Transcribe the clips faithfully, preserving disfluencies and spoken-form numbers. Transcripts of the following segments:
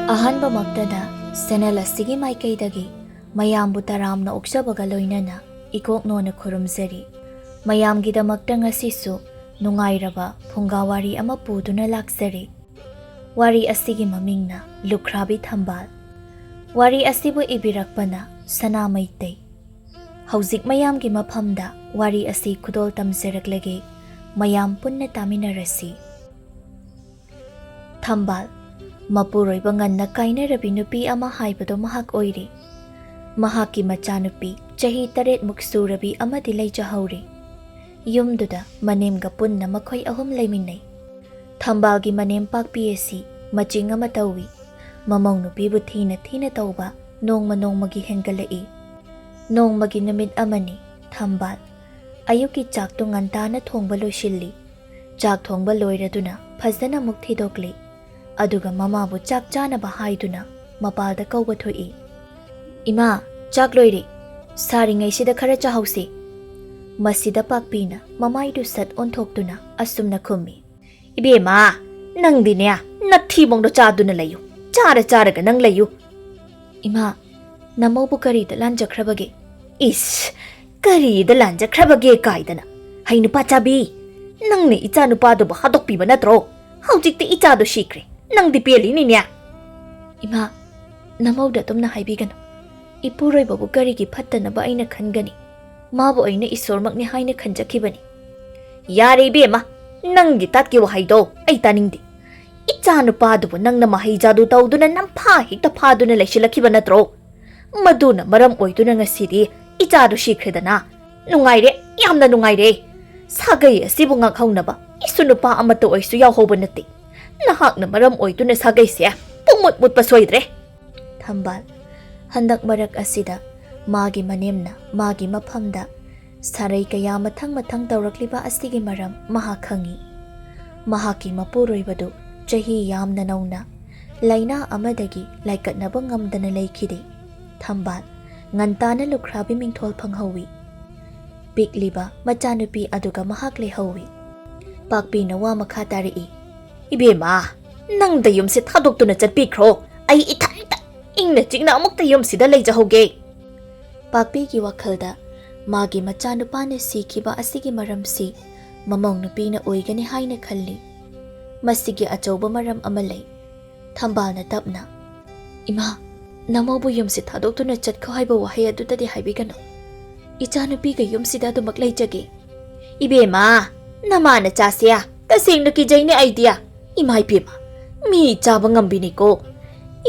ꯑꯍꯥꯟꯕꯃꯛꯇꯗ channel ꯑꯁꯤꯒꯤ ꯃꯥꯏꯀꯩꯗꯒꯤ ꯃꯌꯥꯝꯕꯨ ꯇꯔꯥꯝꯅ ꯑꯣꯛꯆꯕꯒ ꯂꯣꯏꯅꯅ ꯏꯀꯣꯛꯅꯣꯅ ꯈꯨꯔꯨꯝꯖꯔꯤ꯫ ꯃꯌꯥꯝꯒꯤꯗꯃꯛꯇ ꯉꯁꯤꯁꯨ ꯅꯨꯡꯉꯥꯏꯔꯕ ꯐꯨꯡꯒꯥ ꯋꯥꯔꯤ ꯑꯃ ꯄꯨꯗꯨꯅ ꯂꯥꯛꯆꯔꯤ꯫ ꯋꯥꯔꯤ ꯑꯁꯤꯒꯤ ꯃꯃꯤꯡꯅ ꯂꯨꯈ꯭ꯔꯥꯕꯤ ꯊꯝꯕꯥꯜ꯫ ꯋꯥꯔꯤ ꯑꯁꯤꯕꯨ ꯏꯕꯤꯔꯛꯄꯅ ꯁꯅꯥ ꯃꯩꯇꯩ꯫ ꯍꯧꯖꯤꯛ ꯃꯌꯥꯝꯒꯤ ꯃꯐꯝꯗ ꯋꯥꯔꯤ ꯑꯁꯤ ꯈꯨꯗꯣꯜ ꯇꯝꯖꯔꯛꯂꯒꯦ꯫ ꯃꯌꯥꯝ ꯄꯨꯟꯅ ꯇꯥꯃꯤꯟꯅꯔꯁꯤ꯫ ꯊꯝꯕꯥꯜ, ꯃꯄꯨꯔꯣꯏꯕ ꯉꯟꯅ ꯀꯥꯏꯅꯔꯕꯤ ꯅꯨꯄꯤ ꯑꯃ ꯍꯥꯏꯕꯗꯣ ꯃꯍꯥꯛ ꯑꯣꯏꯔꯤ꯫ ꯃꯍꯥꯛꯀꯤ ꯃꯆꯥꯅꯨꯄꯤ ꯆꯍꯤ ꯇꯔꯦꯠꯃꯨꯛ ꯁꯨꯔꯕꯤ ꯑꯃꯗꯤ ꯂꯩꯖꯍꯧꯔꯤ꯫ ꯌꯨꯝꯗꯨꯗ ꯃꯅꯦꯝꯒ ꯄꯨꯟꯅ ꯃꯈꯣꯏ ꯑꯍꯨꯝ ꯂꯩꯃꯤꯟꯅꯩ꯫ ꯊꯝꯕꯥꯜꯒꯤ ꯃꯅꯦꯝ ꯄꯥꯛꯄꯤ ꯑꯁꯤ ꯃꯆꯤꯡ ꯑꯃ ꯇꯧꯏ꯫ ꯃꯃꯧ ꯅꯨꯄꯤꯕꯨ ꯊꯤꯅ ꯊꯤꯅ ꯇꯧꯕ ꯅꯣꯡꯃ ꯅꯣꯡꯃꯒꯤ ꯍꯦꯟꯒꯠꯂꯛꯏ꯫ ꯅꯣꯡꯃꯒꯤ ꯅꯨꯃꯤꯠ ꯑꯃꯅꯤ, ꯊꯝꯕꯥꯜ ꯑꯌꯨꯛꯀꯤ ꯆꯥꯛꯇꯨ ꯉꯟꯇꯥꯅ ꯊꯣꯡꯕ ꯂꯣꯏꯁꯤꯜꯂꯤ꯫ ꯆꯥꯛ ꯊꯣꯡꯕ ꯂꯣꯏꯔꯗꯨꯅ ꯐꯖꯅ ꯑꯃꯨꯛ ꯊꯤꯗꯣꯛꯂꯤ꯫ ꯑꯗꯨꯒ ꯃꯃꯥꯕꯨ ꯆꯥꯛ ꯆꯥꯅꯕ ꯍꯥꯏꯗꯨꯅ ꯃꯄꯥꯜꯗ ꯀꯧꯕ ꯊꯣꯛꯏ꯫ "ꯏꯃꯥ, ꯆꯥꯛ ꯂꯣꯏꯔꯦ꯫ ꯁꯥꯔꯤꯉꯩꯁꯤꯗ ꯈꯔ ꯆꯥꯍꯧꯁꯤ꯫" ꯃꯁꯤꯗ ꯄꯥꯛꯄꯤꯅ ꯃꯃꯥꯏꯗꯨ ꯁꯠ ꯑꯣꯟꯊꯣꯛꯇꯨꯅ ꯑꯁꯨꯝꯅ ꯈꯨꯝꯃꯤ꯫ "ꯏꯕꯦꯝꯃ, ꯅꯪꯗꯤꯅꯦ, ꯅꯊꯤꯕꯣꯡꯗꯣ ꯆꯥꯗꯨꯅ ꯂꯩꯌꯨ꯫ ꯆꯥꯔ ꯆꯥꯔꯒ ꯅꯪ ꯂꯩꯌꯨ꯫" "ꯏꯃꯥ, ꯅꯃꯧꯕꯨ ꯀꯔꯤꯗ ꯂꯥꯟꯖꯈ꯭ꯔꯕꯒꯦ?" "ꯏꯁ, ꯀꯔꯤꯗ ꯂꯥꯟꯖꯈ꯭ꯔꯕꯒꯦ ꯀꯥꯏꯗꯅ? ꯍꯩ ꯅꯨꯄꯥ ꯆꯥꯕꯤ, ꯅꯪꯅ ꯏꯆꯥ ꯅꯨꯄꯥꯗꯨꯕꯨ ꯍꯥꯠꯇꯣꯛꯄꯤꯕ ꯅꯠꯇ꯭ꯔꯣ? ꯍꯧꯖꯤꯛꯇꯤ ꯏꯆꯥꯗꯣ ꯁꯤꯈ꯭ꯔꯦ, ꯅꯪꯗꯤ ꯄꯦꯜꯂꯤꯅꯤꯅꯦ꯫" "ꯏꯃꯥ, ꯅꯃꯧꯗ ꯑꯗꯨꯝꯅ ꯍꯥꯏꯕꯤꯒꯅꯨ꯫ ꯏꯄꯨꯔꯣꯏꯕꯕꯨ ꯀꯔꯤꯒꯤ ꯐꯠꯇꯅꯕ ꯑꯩꯅ ꯈꯟꯒꯅꯤ? ꯃꯥꯕꯨ ꯑꯩꯅ ꯏꯁꯣꯔꯃꯛꯅꯤ ꯍꯥꯏꯅ ꯈꯟꯖꯈꯤꯕꯅꯤ꯫" "ꯌꯥꯔꯦ ꯏꯕꯦꯝꯃ, ꯅꯪꯒꯤ ꯇꯥꯠꯀꯤ ꯋꯥꯍꯩꯗꯣ ꯑꯩ ꯇꯥꯅꯤꯡꯗꯦ꯫ ꯏꯆꯥ ꯅꯨꯄꯥꯗꯨꯕꯨ ꯅꯪꯅ ꯃꯍꯩ ꯖꯥꯗꯨ ꯇꯧꯗꯨꯅ ꯅꯝꯐꯥ ꯍꯦꯛꯇ ꯐꯥꯗꯨꯅ ꯂꯩꯁꯤꯜꯂꯛꯈꯤꯕ ꯅꯠꯇ꯭ꯔꯣ? ꯃꯗꯨꯅ ꯃꯔꯝ ꯑꯣꯏꯗꯨꯅ ꯉꯁꯤꯗꯤ ꯏꯆꯥꯗꯨ ꯁꯤꯈ꯭ꯔꯦꯗꯅ꯫ ꯅꯨꯡꯉꯥꯏꯔꯦ, ꯌꯥꯝꯅ ꯅꯨꯡꯉꯥꯏꯔꯦ꯫ ꯁꯥꯒꯩ ꯑꯁꯤꯕꯨ ꯉꯥꯛꯍꯧꯅꯕ ꯏꯁꯨ ꯅꯨꯄꯥ ꯑꯃꯠꯇ ꯑꯣꯏꯁꯨ ꯌꯥꯎꯍꯧꯕ ꯅꯠꯇꯦ꯫ ꯅꯍꯥꯛꯅ ꯃꯔꯝ ꯑꯣꯏꯗꯨꯅ ꯁꯥꯒꯩꯁꯦ ꯄꯨꯡꯃꯨꯠ ꯃꯨꯠꯄ ꯁꯣꯏꯗ꯭ꯔꯦ꯫" ꯊꯝꯕꯥꯜ, ꯍꯟꯗꯛ ꯃꯔꯛ ꯑꯁꯤꯗ ꯃꯥꯒꯤ ꯃꯅꯦꯝꯅ ꯃꯥꯒꯤ ꯃꯐꯝꯗ ꯁꯥꯔꯩ ꯀꯌꯥ ꯃꯊꯪ ꯃꯊꯪ ꯇꯧꯔꯛꯂꯤꯕ ꯑꯁꯤꯒꯤ ꯃꯔꯝ ꯃꯍꯥꯛ ꯈꯪꯏ꯫ ꯃꯍꯥꯛꯀꯤ ꯃꯄꯨꯔꯣꯏꯕꯗꯨ ꯆꯍꯤ ꯌꯥꯝꯅ ꯅꯧꯅ ꯂꯥꯏꯅꯥ ꯑꯃꯗꯒꯤ ꯂꯥꯏꯀꯠꯅꯕ ꯉꯝꯗꯅ ꯂꯩꯈꯤꯗꯦ꯫ ꯊꯝꯕꯥꯜ, ꯉꯟꯇꯥꯅ ꯂꯨꯈ꯭ꯔꯥꯕꯤ ꯃꯤꯡꯊꯣꯜ ꯐꯪꯍꯧꯏ꯫ ꯄꯤꯛꯂꯤꯕ ꯃꯆꯥꯅꯨꯄꯤ ꯑꯗꯨꯒ ꯃꯍꯥꯛ ꯂꯩꯍꯧꯏ꯫ ꯄꯥꯛꯄꯤꯅ ꯋꯥ ꯃꯈꯥ ꯇꯥꯔꯛꯏ꯫ "ꯏꯕꯦꯝꯃ, ꯅꯪꯗ ꯌꯨꯝꯁꯦ ꯊꯥꯗꯣꯛꯇꯨꯅ ꯆꯠꯄꯤꯈ꯭ꯔꯣ꯫ ꯑꯩ ꯏꯊꯟꯇ ꯏꯪꯅ ꯆꯤꯛꯅ ꯑꯃꯨꯛꯇ ꯌꯨꯝꯁꯤꯗ ꯂꯩꯖꯍꯧꯒꯦ꯫ ꯄꯥꯛꯄꯤꯒꯤ ꯋꯥꯈꯜꯗ ꯃꯥꯒꯤ ꯃꯆꯥꯅꯨꯄꯥꯅ ꯁꯤꯈꯤꯕ ꯑꯁꯤꯒꯤ ꯃꯔꯝꯁꯤ ꯃꯃꯧ ꯅꯨꯄꯤꯅ ꯑꯣꯏꯒꯅꯤ ꯍꯥꯏꯅ ꯈꯜꯂꯤ꯫ ꯃꯁꯤꯒꯤ ꯑꯆꯧꯕ ꯃꯔꯝ ꯑꯃ ꯂꯩ꯫ ꯊꯝꯕꯥꯜꯅ ꯇꯞꯅ, "ꯏꯃꯥ, ꯅꯃꯧꯕꯨ ꯌꯨꯝꯁꯤ ꯊꯥꯗꯣꯛꯇꯨꯅ ꯆꯠꯈꯣ ꯍꯥꯏꯕ ꯋꯥꯍꯩ ꯑꯗꯨꯗꯗꯤ ꯍꯥꯏꯕꯤꯒꯅꯨ꯫ ꯏꯆꯥꯅꯨꯄꯤꯒ ꯌꯨꯝꯁꯤꯗ ꯑꯗꯨꯃꯛ ꯂꯩꯖꯒꯦ꯫" "ꯏꯕꯦꯝꯃ, ꯅꯃꯥ ꯅꯆꯥꯁꯦ ꯇꯁꯦꯡꯅ ꯀꯤꯖꯩꯅꯦ ꯑꯩꯗꯤ꯫ ꯏꯃꯥ ꯏꯕꯦꯝꯃ, ꯃꯤ ꯆꯥꯕ ꯉꯝꯕꯤꯅꯤꯀꯣ꯫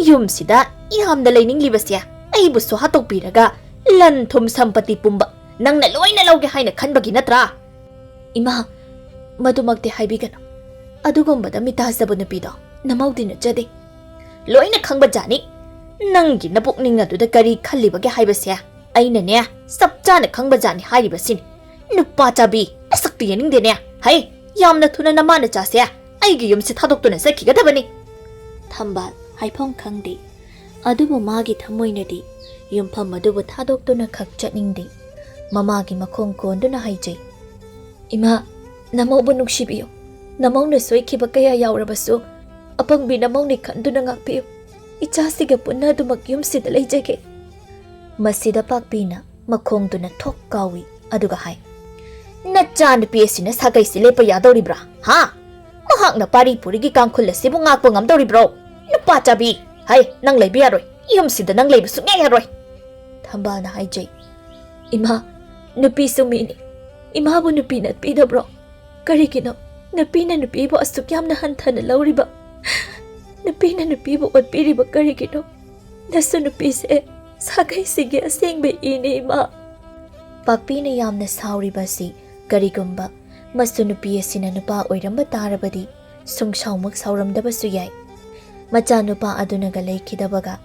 ꯌꯨꯝꯁꯤꯗ ꯌꯥꯝꯅ ꯂꯩꯅꯤꯡꯂꯤꯕꯁꯦ ꯑꯩꯕꯨꯁꯨ ꯍꯥꯠꯇꯣꯛꯄꯤꯔꯒ ꯂꯟ ꯊꯨꯝ ꯁꯝꯄꯇꯤ ꯄꯨꯝꯕ ꯅꯪꯅ ꯂꯣꯏꯅ ꯂꯧꯒꯦ ꯍꯥꯏꯅ ꯈꯟꯕꯒꯤ ꯅꯠꯇ꯭ꯔꯥ?" "ꯏꯃꯥ, ꯃꯗꯨꯃꯛꯇꯤ ꯍꯥꯏꯕꯤꯒꯅꯨ꯫ ꯑꯗꯨꯒꯨꯝꯕꯗ ꯃꯤꯇꯥꯖꯕ ꯅꯨꯄꯤꯗꯣ ꯅꯃꯧꯗꯤ ꯅꯠꯆꯗꯦ꯫" "ꯂꯣꯏꯅ ꯈꯪꯕ ꯖꯥꯠꯅꯤ꯫ ꯅꯪꯒꯤ ꯅꯄꯨꯛꯅꯤꯡ ꯑꯗꯨꯗ ꯀꯔꯤ ꯈꯜꯂꯤꯕꯒꯦ ꯍꯥꯏꯕꯁꯦ ꯑꯩꯅꯅꯦ ꯆꯞ ꯆꯥꯅ ꯈꯪꯕ ꯖꯥꯠꯅꯤ ꯍꯥꯏꯔꯤꯕꯁꯤꯅꯤ꯫ ꯅꯨꯄꯥ ꯆꯥꯕꯤ, ꯅꯁꯛꯇꯨ ꯌꯦꯡꯅꯤꯡꯗꯦꯅꯦ꯫ ꯍꯩ, ꯌꯥꯝꯅ ꯊꯨꯅ ꯅꯃꯥ ꯅꯆꯥꯁꯦ ꯑꯩꯒꯤ ꯌꯨꯝꯁꯤ ꯊꯥꯗꯣꯛꯇꯨꯅ ꯆꯠꯈꯤꯒꯗꯕꯅꯤ꯫" ꯊꯝꯕꯥꯜ ꯍꯥꯏꯐꯝ ꯈꯪꯗꯦ꯫ ꯑꯗꯨꯕꯨ ꯃꯥꯒꯤ ꯊꯃꯣꯏꯅꯗꯤ ꯌꯨꯝꯐꯝ ꯑꯗꯨꯕꯨ ꯊꯥꯗꯣꯛꯇꯨꯅ ꯈꯛ ꯆꯠꯅꯤꯡꯗꯦ꯫ ꯃꯃꯥꯒꯤ ꯃꯈꯣꯡ ꯀꯣꯟꯗꯨꯅ ꯍꯥꯏꯖꯩ, "ꯏꯃꯥ, ꯅꯃꯧꯕꯨ ꯅꯨꯡꯁꯤꯕꯤꯌꯨ꯫ ꯅꯃꯧꯅ ꯁꯣꯏꯈꯤꯕ ꯀꯌꯥ ꯌꯥꯎꯔꯕꯁꯨ ꯑꯄꯪꯕꯤ ꯅꯃꯧꯅꯤ ꯈꯟꯗꯨꯅ ꯉꯥꯛꯄꯤꯌꯨ꯫ ꯏꯆꯥꯁꯤꯒ ꯄꯨꯟꯅ ꯑꯗꯨꯃꯛ ꯌꯨꯝꯁꯤꯗ ꯂꯩꯖꯒꯦ꯫" ꯃꯁꯤꯗ ꯄꯥꯛꯄꯤꯅ ꯃꯈꯣꯡꯗꯨꯅ ꯊꯣꯛ ꯀꯥꯎꯏ, ꯑꯗꯨꯒ ꯍꯥꯏ, "ꯅꯆꯥꯅꯨꯄꯤ ꯑꯁꯤꯅ ꯁꯥꯒꯩꯁꯤ ꯂꯦꯞꯄ ꯌꯥꯗꯧꯔꯤꯕ꯭ꯔꯥ? ꯍꯥ? ꯃꯍꯥꯛꯅ ꯄꯥꯔꯤ ꯄꯨꯔꯤꯒꯤ ꯀꯥꯡꯈꯨꯜ ꯑꯁꯤꯕꯨ ꯉꯥꯛꯄ ꯉꯝꯗꯧꯔꯤꯕ꯭ꯔꯣ? ꯅꯨꯄꯥ ꯆꯥꯕꯤ! ꯍꯩ, ꯅꯪ ꯂꯩꯕ ꯌꯥꯔꯣꯏ꯫ ꯌꯨꯝꯁꯤꯗ ꯅꯪ ꯂꯩꯕ ꯁꯨꯡꯌꯥ ꯌꯥꯔꯣꯏ꯫" ꯊꯝꯕꯥꯜꯅ ꯍꯥꯏꯖꯩ, "ꯏꯃꯥ, ꯅꯨꯄꯤꯁꯨ ꯃꯤꯅꯤ꯫ ꯏꯃꯥꯕꯨ ꯅꯨꯄꯤ ꯅꯠꯄꯤꯗꯕ꯭ꯔꯣ? ꯀꯔꯤꯒꯤꯅꯣ ꯅꯨꯄꯤꯅ ꯅꯨꯄꯤꯕꯨ ꯑꯁꯨꯛ ꯌꯥꯝꯅ ꯍꯟꯊꯅ ꯂꯧꯔꯤꯕ? ꯅꯨꯄꯤꯅ ꯅꯨꯄꯤꯕꯨ ꯑꯣꯠꯄꯤꯔꯤꯕ ꯀꯔꯤꯒꯤꯅꯣ? ꯅꯁꯨ ꯅꯨꯄꯤꯁꯦ ꯁꯥꯒꯩꯁꯤꯒꯤ ꯑꯁꯦꯡꯕ ꯏꯅꯦ, ꯏꯃꯥ꯫" ꯄꯥꯛꯄꯤꯅ ꯌꯥꯝꯅ ꯁꯥꯎꯔꯤꯕ ꯑꯁꯤ ꯀꯔꯤꯒꯨꯝꯕ ꯃꯁꯨ ꯅꯨꯄꯤ ꯑꯁꯤꯅ ꯅꯨꯄꯥ ꯑꯣꯏꯔꯝꯕ ꯇꯥꯔꯕꯗꯤ ꯁꯨꯡꯁꯥꯎꯃꯛ ꯁꯥꯎꯔꯝꯗꯕꯁꯨ ꯌꯥꯏ꯫ ꯃꯆꯥꯅꯨꯄꯥ ꯑꯗꯨꯅꯒ ꯂꯩꯈꯤꯗꯕꯒ,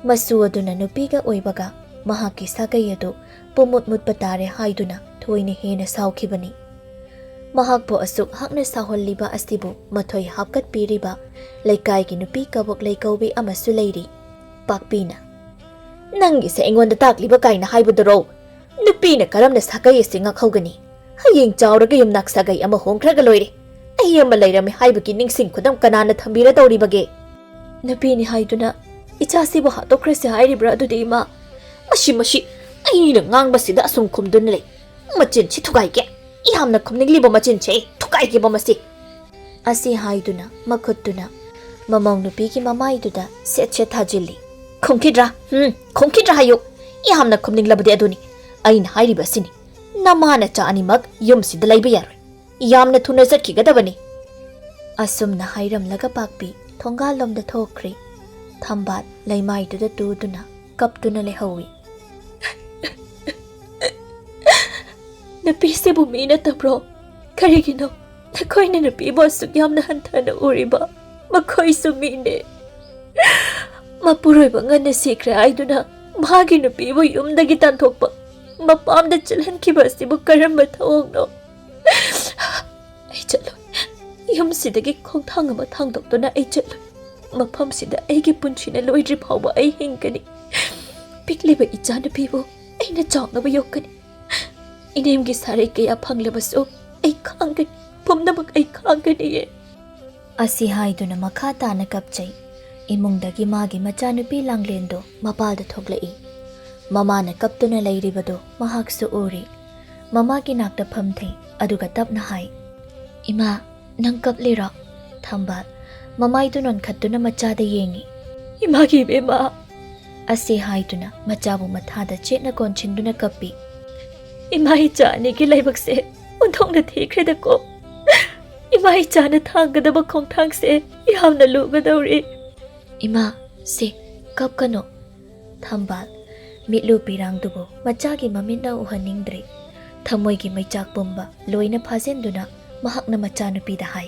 ꯃꯁꯨ ꯑꯗꯨꯅ ꯅꯨꯄꯤꯒ ꯑꯣꯏꯕꯒ ꯃꯍꯥꯛꯀꯤ ꯁꯥꯒꯩ ꯑꯗꯨ ꯄꯨꯝꯃꯨꯠ ꯃꯨꯠꯄ ꯇꯥꯔꯦ ꯍꯥꯏꯗꯨꯅ ꯊꯣꯏꯅ ꯍꯦꯟꯅ ꯁꯥꯎꯈꯤꯕꯅꯤ꯫ ꯃꯍꯥꯛꯄꯨ ꯑꯁꯨꯛ ꯍꯛꯅ ꯁꯥꯎꯍꯜꯂꯤꯕ ꯑꯁꯤꯕꯨ ꯃꯊꯣꯏ ꯍꯥꯞꯀꯠꯄꯤꯔꯤꯕ ꯂꯩꯀꯥꯏꯒꯤ ꯅꯨꯄꯤ ꯀꯕꯣꯛ ꯂꯩꯀꯧꯕꯤ ꯑꯃꯁꯨ ꯂꯩꯔꯤ꯫ ꯄꯥꯛꯄꯤꯅ, "ꯅꯪꯒꯤꯁꯦ ꯑꯩꯉꯣꯟꯗ ꯇꯥꯛꯂꯤꯕ ꯀꯥꯏꯅ ꯍꯥꯏꯕꯗꯨꯔꯣ? ꯅꯨꯄꯤꯅ ꯀꯔꯝꯅ ꯁꯥꯒꯩ ꯑꯁꯤ ꯉꯥꯛꯍꯧꯒꯅꯤ? ꯍꯌꯦꯡ ꯆꯥꯎꯔꯒ ꯌꯨꯝꯅꯥꯛ ꯁꯥꯒꯩ ꯑꯃ ꯍꯣꯡꯈ꯭ꯔꯒ ꯂꯣꯏꯔꯦ꯫ ꯑꯩ ꯑꯃ ꯂꯩꯔꯝꯃꯤ ꯍꯥꯏꯕꯒꯤ ꯅꯤꯡꯁꯤꯡ ꯈꯨꯗꯝ ꯀꯅꯥꯅ ꯊꯝꯕꯤꯔꯗꯧꯔꯤꯕꯒꯦ?" ꯅꯨꯄꯤꯅꯤ ꯍꯥꯏꯗꯨꯅ ꯏꯆꯥꯁꯤꯕꯨ ꯍꯥꯠꯇꯣꯛꯈ꯭ꯔꯁꯤ ꯍꯥꯏꯔꯤꯕ꯭ꯔꯥ ꯑꯗꯨꯗꯤ, ꯏꯃꯥ? ꯃꯁꯤ, ꯃꯁꯤ, ꯑꯩꯅ ꯉꯥꯡꯕꯁꯤꯗ ꯑꯁꯨꯝ ꯈꯨꯝꯗꯨꯅ ꯂꯩ꯫ ꯃꯆꯤꯟꯁꯤ ꯊꯨꯒꯥꯏꯒꯦ꯫ ꯌꯥꯝꯅ ꯈꯨꯝꯅꯤꯡꯂꯤꯕ ꯃꯆꯤꯟꯁꯦ ꯑꯩ ꯊꯨꯒꯥꯏꯒꯦꯕ ꯃꯁꯤ꯫ ꯑꯁꯤ ꯍꯥꯏꯗꯨꯅ ꯃꯈꯨꯠꯇꯨꯅ ꯃꯃꯧ ꯅꯨꯄꯤꯒꯤ ꯃꯃꯥꯏꯗꯨꯗ ꯁꯦꯠ ꯁꯦꯠ ꯊꯥꯖꯤꯜꯂꯤ꯫ "ꯈꯨꯝꯈꯤꯗ꯭ꯔꯥ? ꯎꯝ, ꯈꯨꯝꯈꯤꯗ꯭ꯔꯥ ꯍꯥꯏꯌꯨ꯫ ꯌꯥꯝꯅ ꯈꯨꯝꯅꯤꯡꯂꯕꯗꯤ ꯑꯗꯨꯅꯤ꯫ ꯑꯩꯅ ꯍꯥꯏꯔꯤꯕ ꯑꯁꯤꯅꯤ꯫ ꯅꯃꯥ ꯅꯆꯥ ꯑꯅꯤꯃꯛ ꯌꯨꯝꯁꯤꯗ ꯂꯩꯕ ꯌꯥꯔꯣꯏ꯫ ꯌꯥꯝꯅ ꯊꯨꯅ ꯆꯠꯈꯤꯒꯗꯕꯅꯤ꯫" ꯑꯁꯨꯝꯅ ꯍꯥꯏꯔꯝꯂꯒ ꯄꯥꯛꯄꯤ ꯊꯣꯡꯒꯥꯜꯂꯣꯝꯗ ꯊꯣꯛꯈ꯭ꯔꯤ꯫ ꯊꯝꯕꯥꯜ ꯂꯩꯃꯥꯏꯗꯨꯗ ꯇꯨꯗꯨꯅ ꯀꯞꯇꯨꯅ ꯂꯩꯍꯧꯏ꯫ "ꯅꯨꯄꯤꯁꯤꯕꯨ ꯃꯤ ꯅꯠꯇꯕ꯭ꯔꯣ? ꯀꯔꯤꯒꯤꯅꯣ ꯅꯈꯣꯏꯅ ꯅꯨꯄꯤꯕꯨ ꯑꯁꯨꯛ ꯌꯥꯝꯅ ꯍꯟꯊꯅ ꯎꯔꯤꯕ? ꯃꯈꯣꯏꯁꯨ ꯃꯤꯅꯦ꯫ ꯃꯄꯨꯔꯣꯏꯕ ꯉꯟꯅ ꯁꯤꯈ꯭ꯔꯦ ꯍꯥꯏꯗꯨꯅ ꯃꯥꯒꯤ ꯅꯨꯄꯤꯕꯨ ꯌꯨꯝꯗꯒꯤ ꯇꯥꯟꯊꯣꯛꯄ, ꯃꯄꯥꯝꯗ ꯆꯠꯍꯟꯈꯤꯕ ꯑꯁꯤꯕꯨ ꯀꯔꯝꯕ ꯊꯧꯑꯣꯡꯅꯣ? ꯑꯩ ꯆꯠꯂꯣꯏ꯫ ꯌꯨꯝꯁꯤꯗꯒꯤ ꯈꯣꯡꯊꯥꯡ ꯑꯃ ꯊꯥꯡꯗꯣꯛꯇꯨꯅ ꯑꯩ ꯆꯠꯂꯣꯏ꯫ ꯃꯐꯝꯁꯤꯗ ꯑꯩꯒꯤ ꯄꯨꯟꯁꯤꯅ ꯂꯣꯏꯗ꯭ꯔꯤ ꯐꯥꯎꯕ ꯑꯩ ꯍꯤꯡꯒꯅꯤ꯫ ꯄꯤꯛꯂꯤꯕ ꯏꯆꯥꯅꯨꯄꯤꯕꯨ ꯑꯩꯅ ꯆꯥꯎꯅꯕ ꯌꯣꯛꯀꯅꯤ꯫ ꯏꯅꯦꯝꯒꯤ ꯁꯥꯔꯩ ꯀꯌꯥ ꯐꯪꯂꯕꯁꯨ ꯑꯩ ꯈꯥꯡꯒꯅꯤ꯫ ꯄꯨꯝꯅꯃꯛ ꯑꯩ ꯈꯥꯡꯒꯅꯤꯌꯦ꯫" ꯑꯁꯤ ꯍꯥꯏꯗꯨꯅ ꯃꯈꯥ ꯇꯥꯅ ꯀꯞꯆꯩ꯫ ꯏꯃꯨꯡꯗꯒꯤ ꯃꯥꯒꯤ ꯃꯆꯥꯅꯨꯄꯤ ꯂꯥꯡꯂꯦꯟꯗꯣ ꯃꯄꯥꯜꯗ ꯊꯣꯛꯂꯛꯏ꯫ ꯃꯃꯥꯅ ꯀꯞꯇꯨꯅ ꯂꯩꯔꯤꯕꯗꯣ ꯃꯍꯥꯛꯁꯨ ꯎꯔꯤ꯫ ꯃꯃꯥꯒꯤ ꯅꯥꯛꯇ ꯐꯝꯊꯩ, ꯑꯗꯨꯒ ꯇꯞꯅ ꯍꯥꯏ, "ꯏꯃꯥ, ꯅꯪ ꯀꯞꯂꯤꯔꯣ?" ꯊꯝꯕꯥꯜ ꯃꯃꯥꯏꯗꯨ ꯅꯣꯟꯈꯠꯇꯨꯅ ꯃꯆꯥꯗ ꯌꯦꯡꯉꯤ꯫ "ꯏꯃꯥꯒꯤ ꯏꯕꯦꯝꯃ!" ꯑꯁꯤ ꯍꯥꯏꯗꯨꯅ ꯃꯆꯥꯕꯨ ꯃꯊꯥꯗ ꯆꯦꯠꯅ ꯀꯣꯟꯁꯤꯟꯗꯨꯅ ꯀꯞꯄꯤ꯫ "ꯏꯃꯥ ꯏꯆꯥ ꯑꯅꯤꯒꯤ ꯂꯥꯏꯕꯛꯁꯦ ꯑꯣꯟꯊꯣꯛꯅ ꯊꯤꯈ꯭ꯔꯦꯗꯀꯣ꯫ ꯏꯃꯥ ꯏꯆꯥꯅ ꯊꯥꯡꯒꯗꯕ ꯈꯣꯡꯊꯥꯡꯁꯦ ꯌꯥꯝꯅ ꯂꯨꯒꯗꯧꯔꯤ꯫" "ꯏꯃꯥ, ꯁꯦ, ꯀꯞꯀꯅꯨ꯫" ꯊꯝꯕꯥꯜ ꯃꯤꯠꯂꯨ ꯄꯤꯔꯥꯡꯗꯨꯕꯨ ꯃꯆꯥꯒꯤ ꯃꯃꯤꯠꯅ ꯎꯍꯟꯅꯤꯡꯗ꯭ꯔꯦ꯫ ꯊꯃꯣꯏꯒꯤ ꯃꯩꯆꯥꯛ ꯄꯨꯝꯕ ꯂꯣꯏꯅ ꯐꯥꯖꯤꯟꯗꯨꯅ ꯃꯍꯥꯛꯅ ꯃꯆꯥꯅꯨꯄꯤꯗ ꯍꯥꯏ,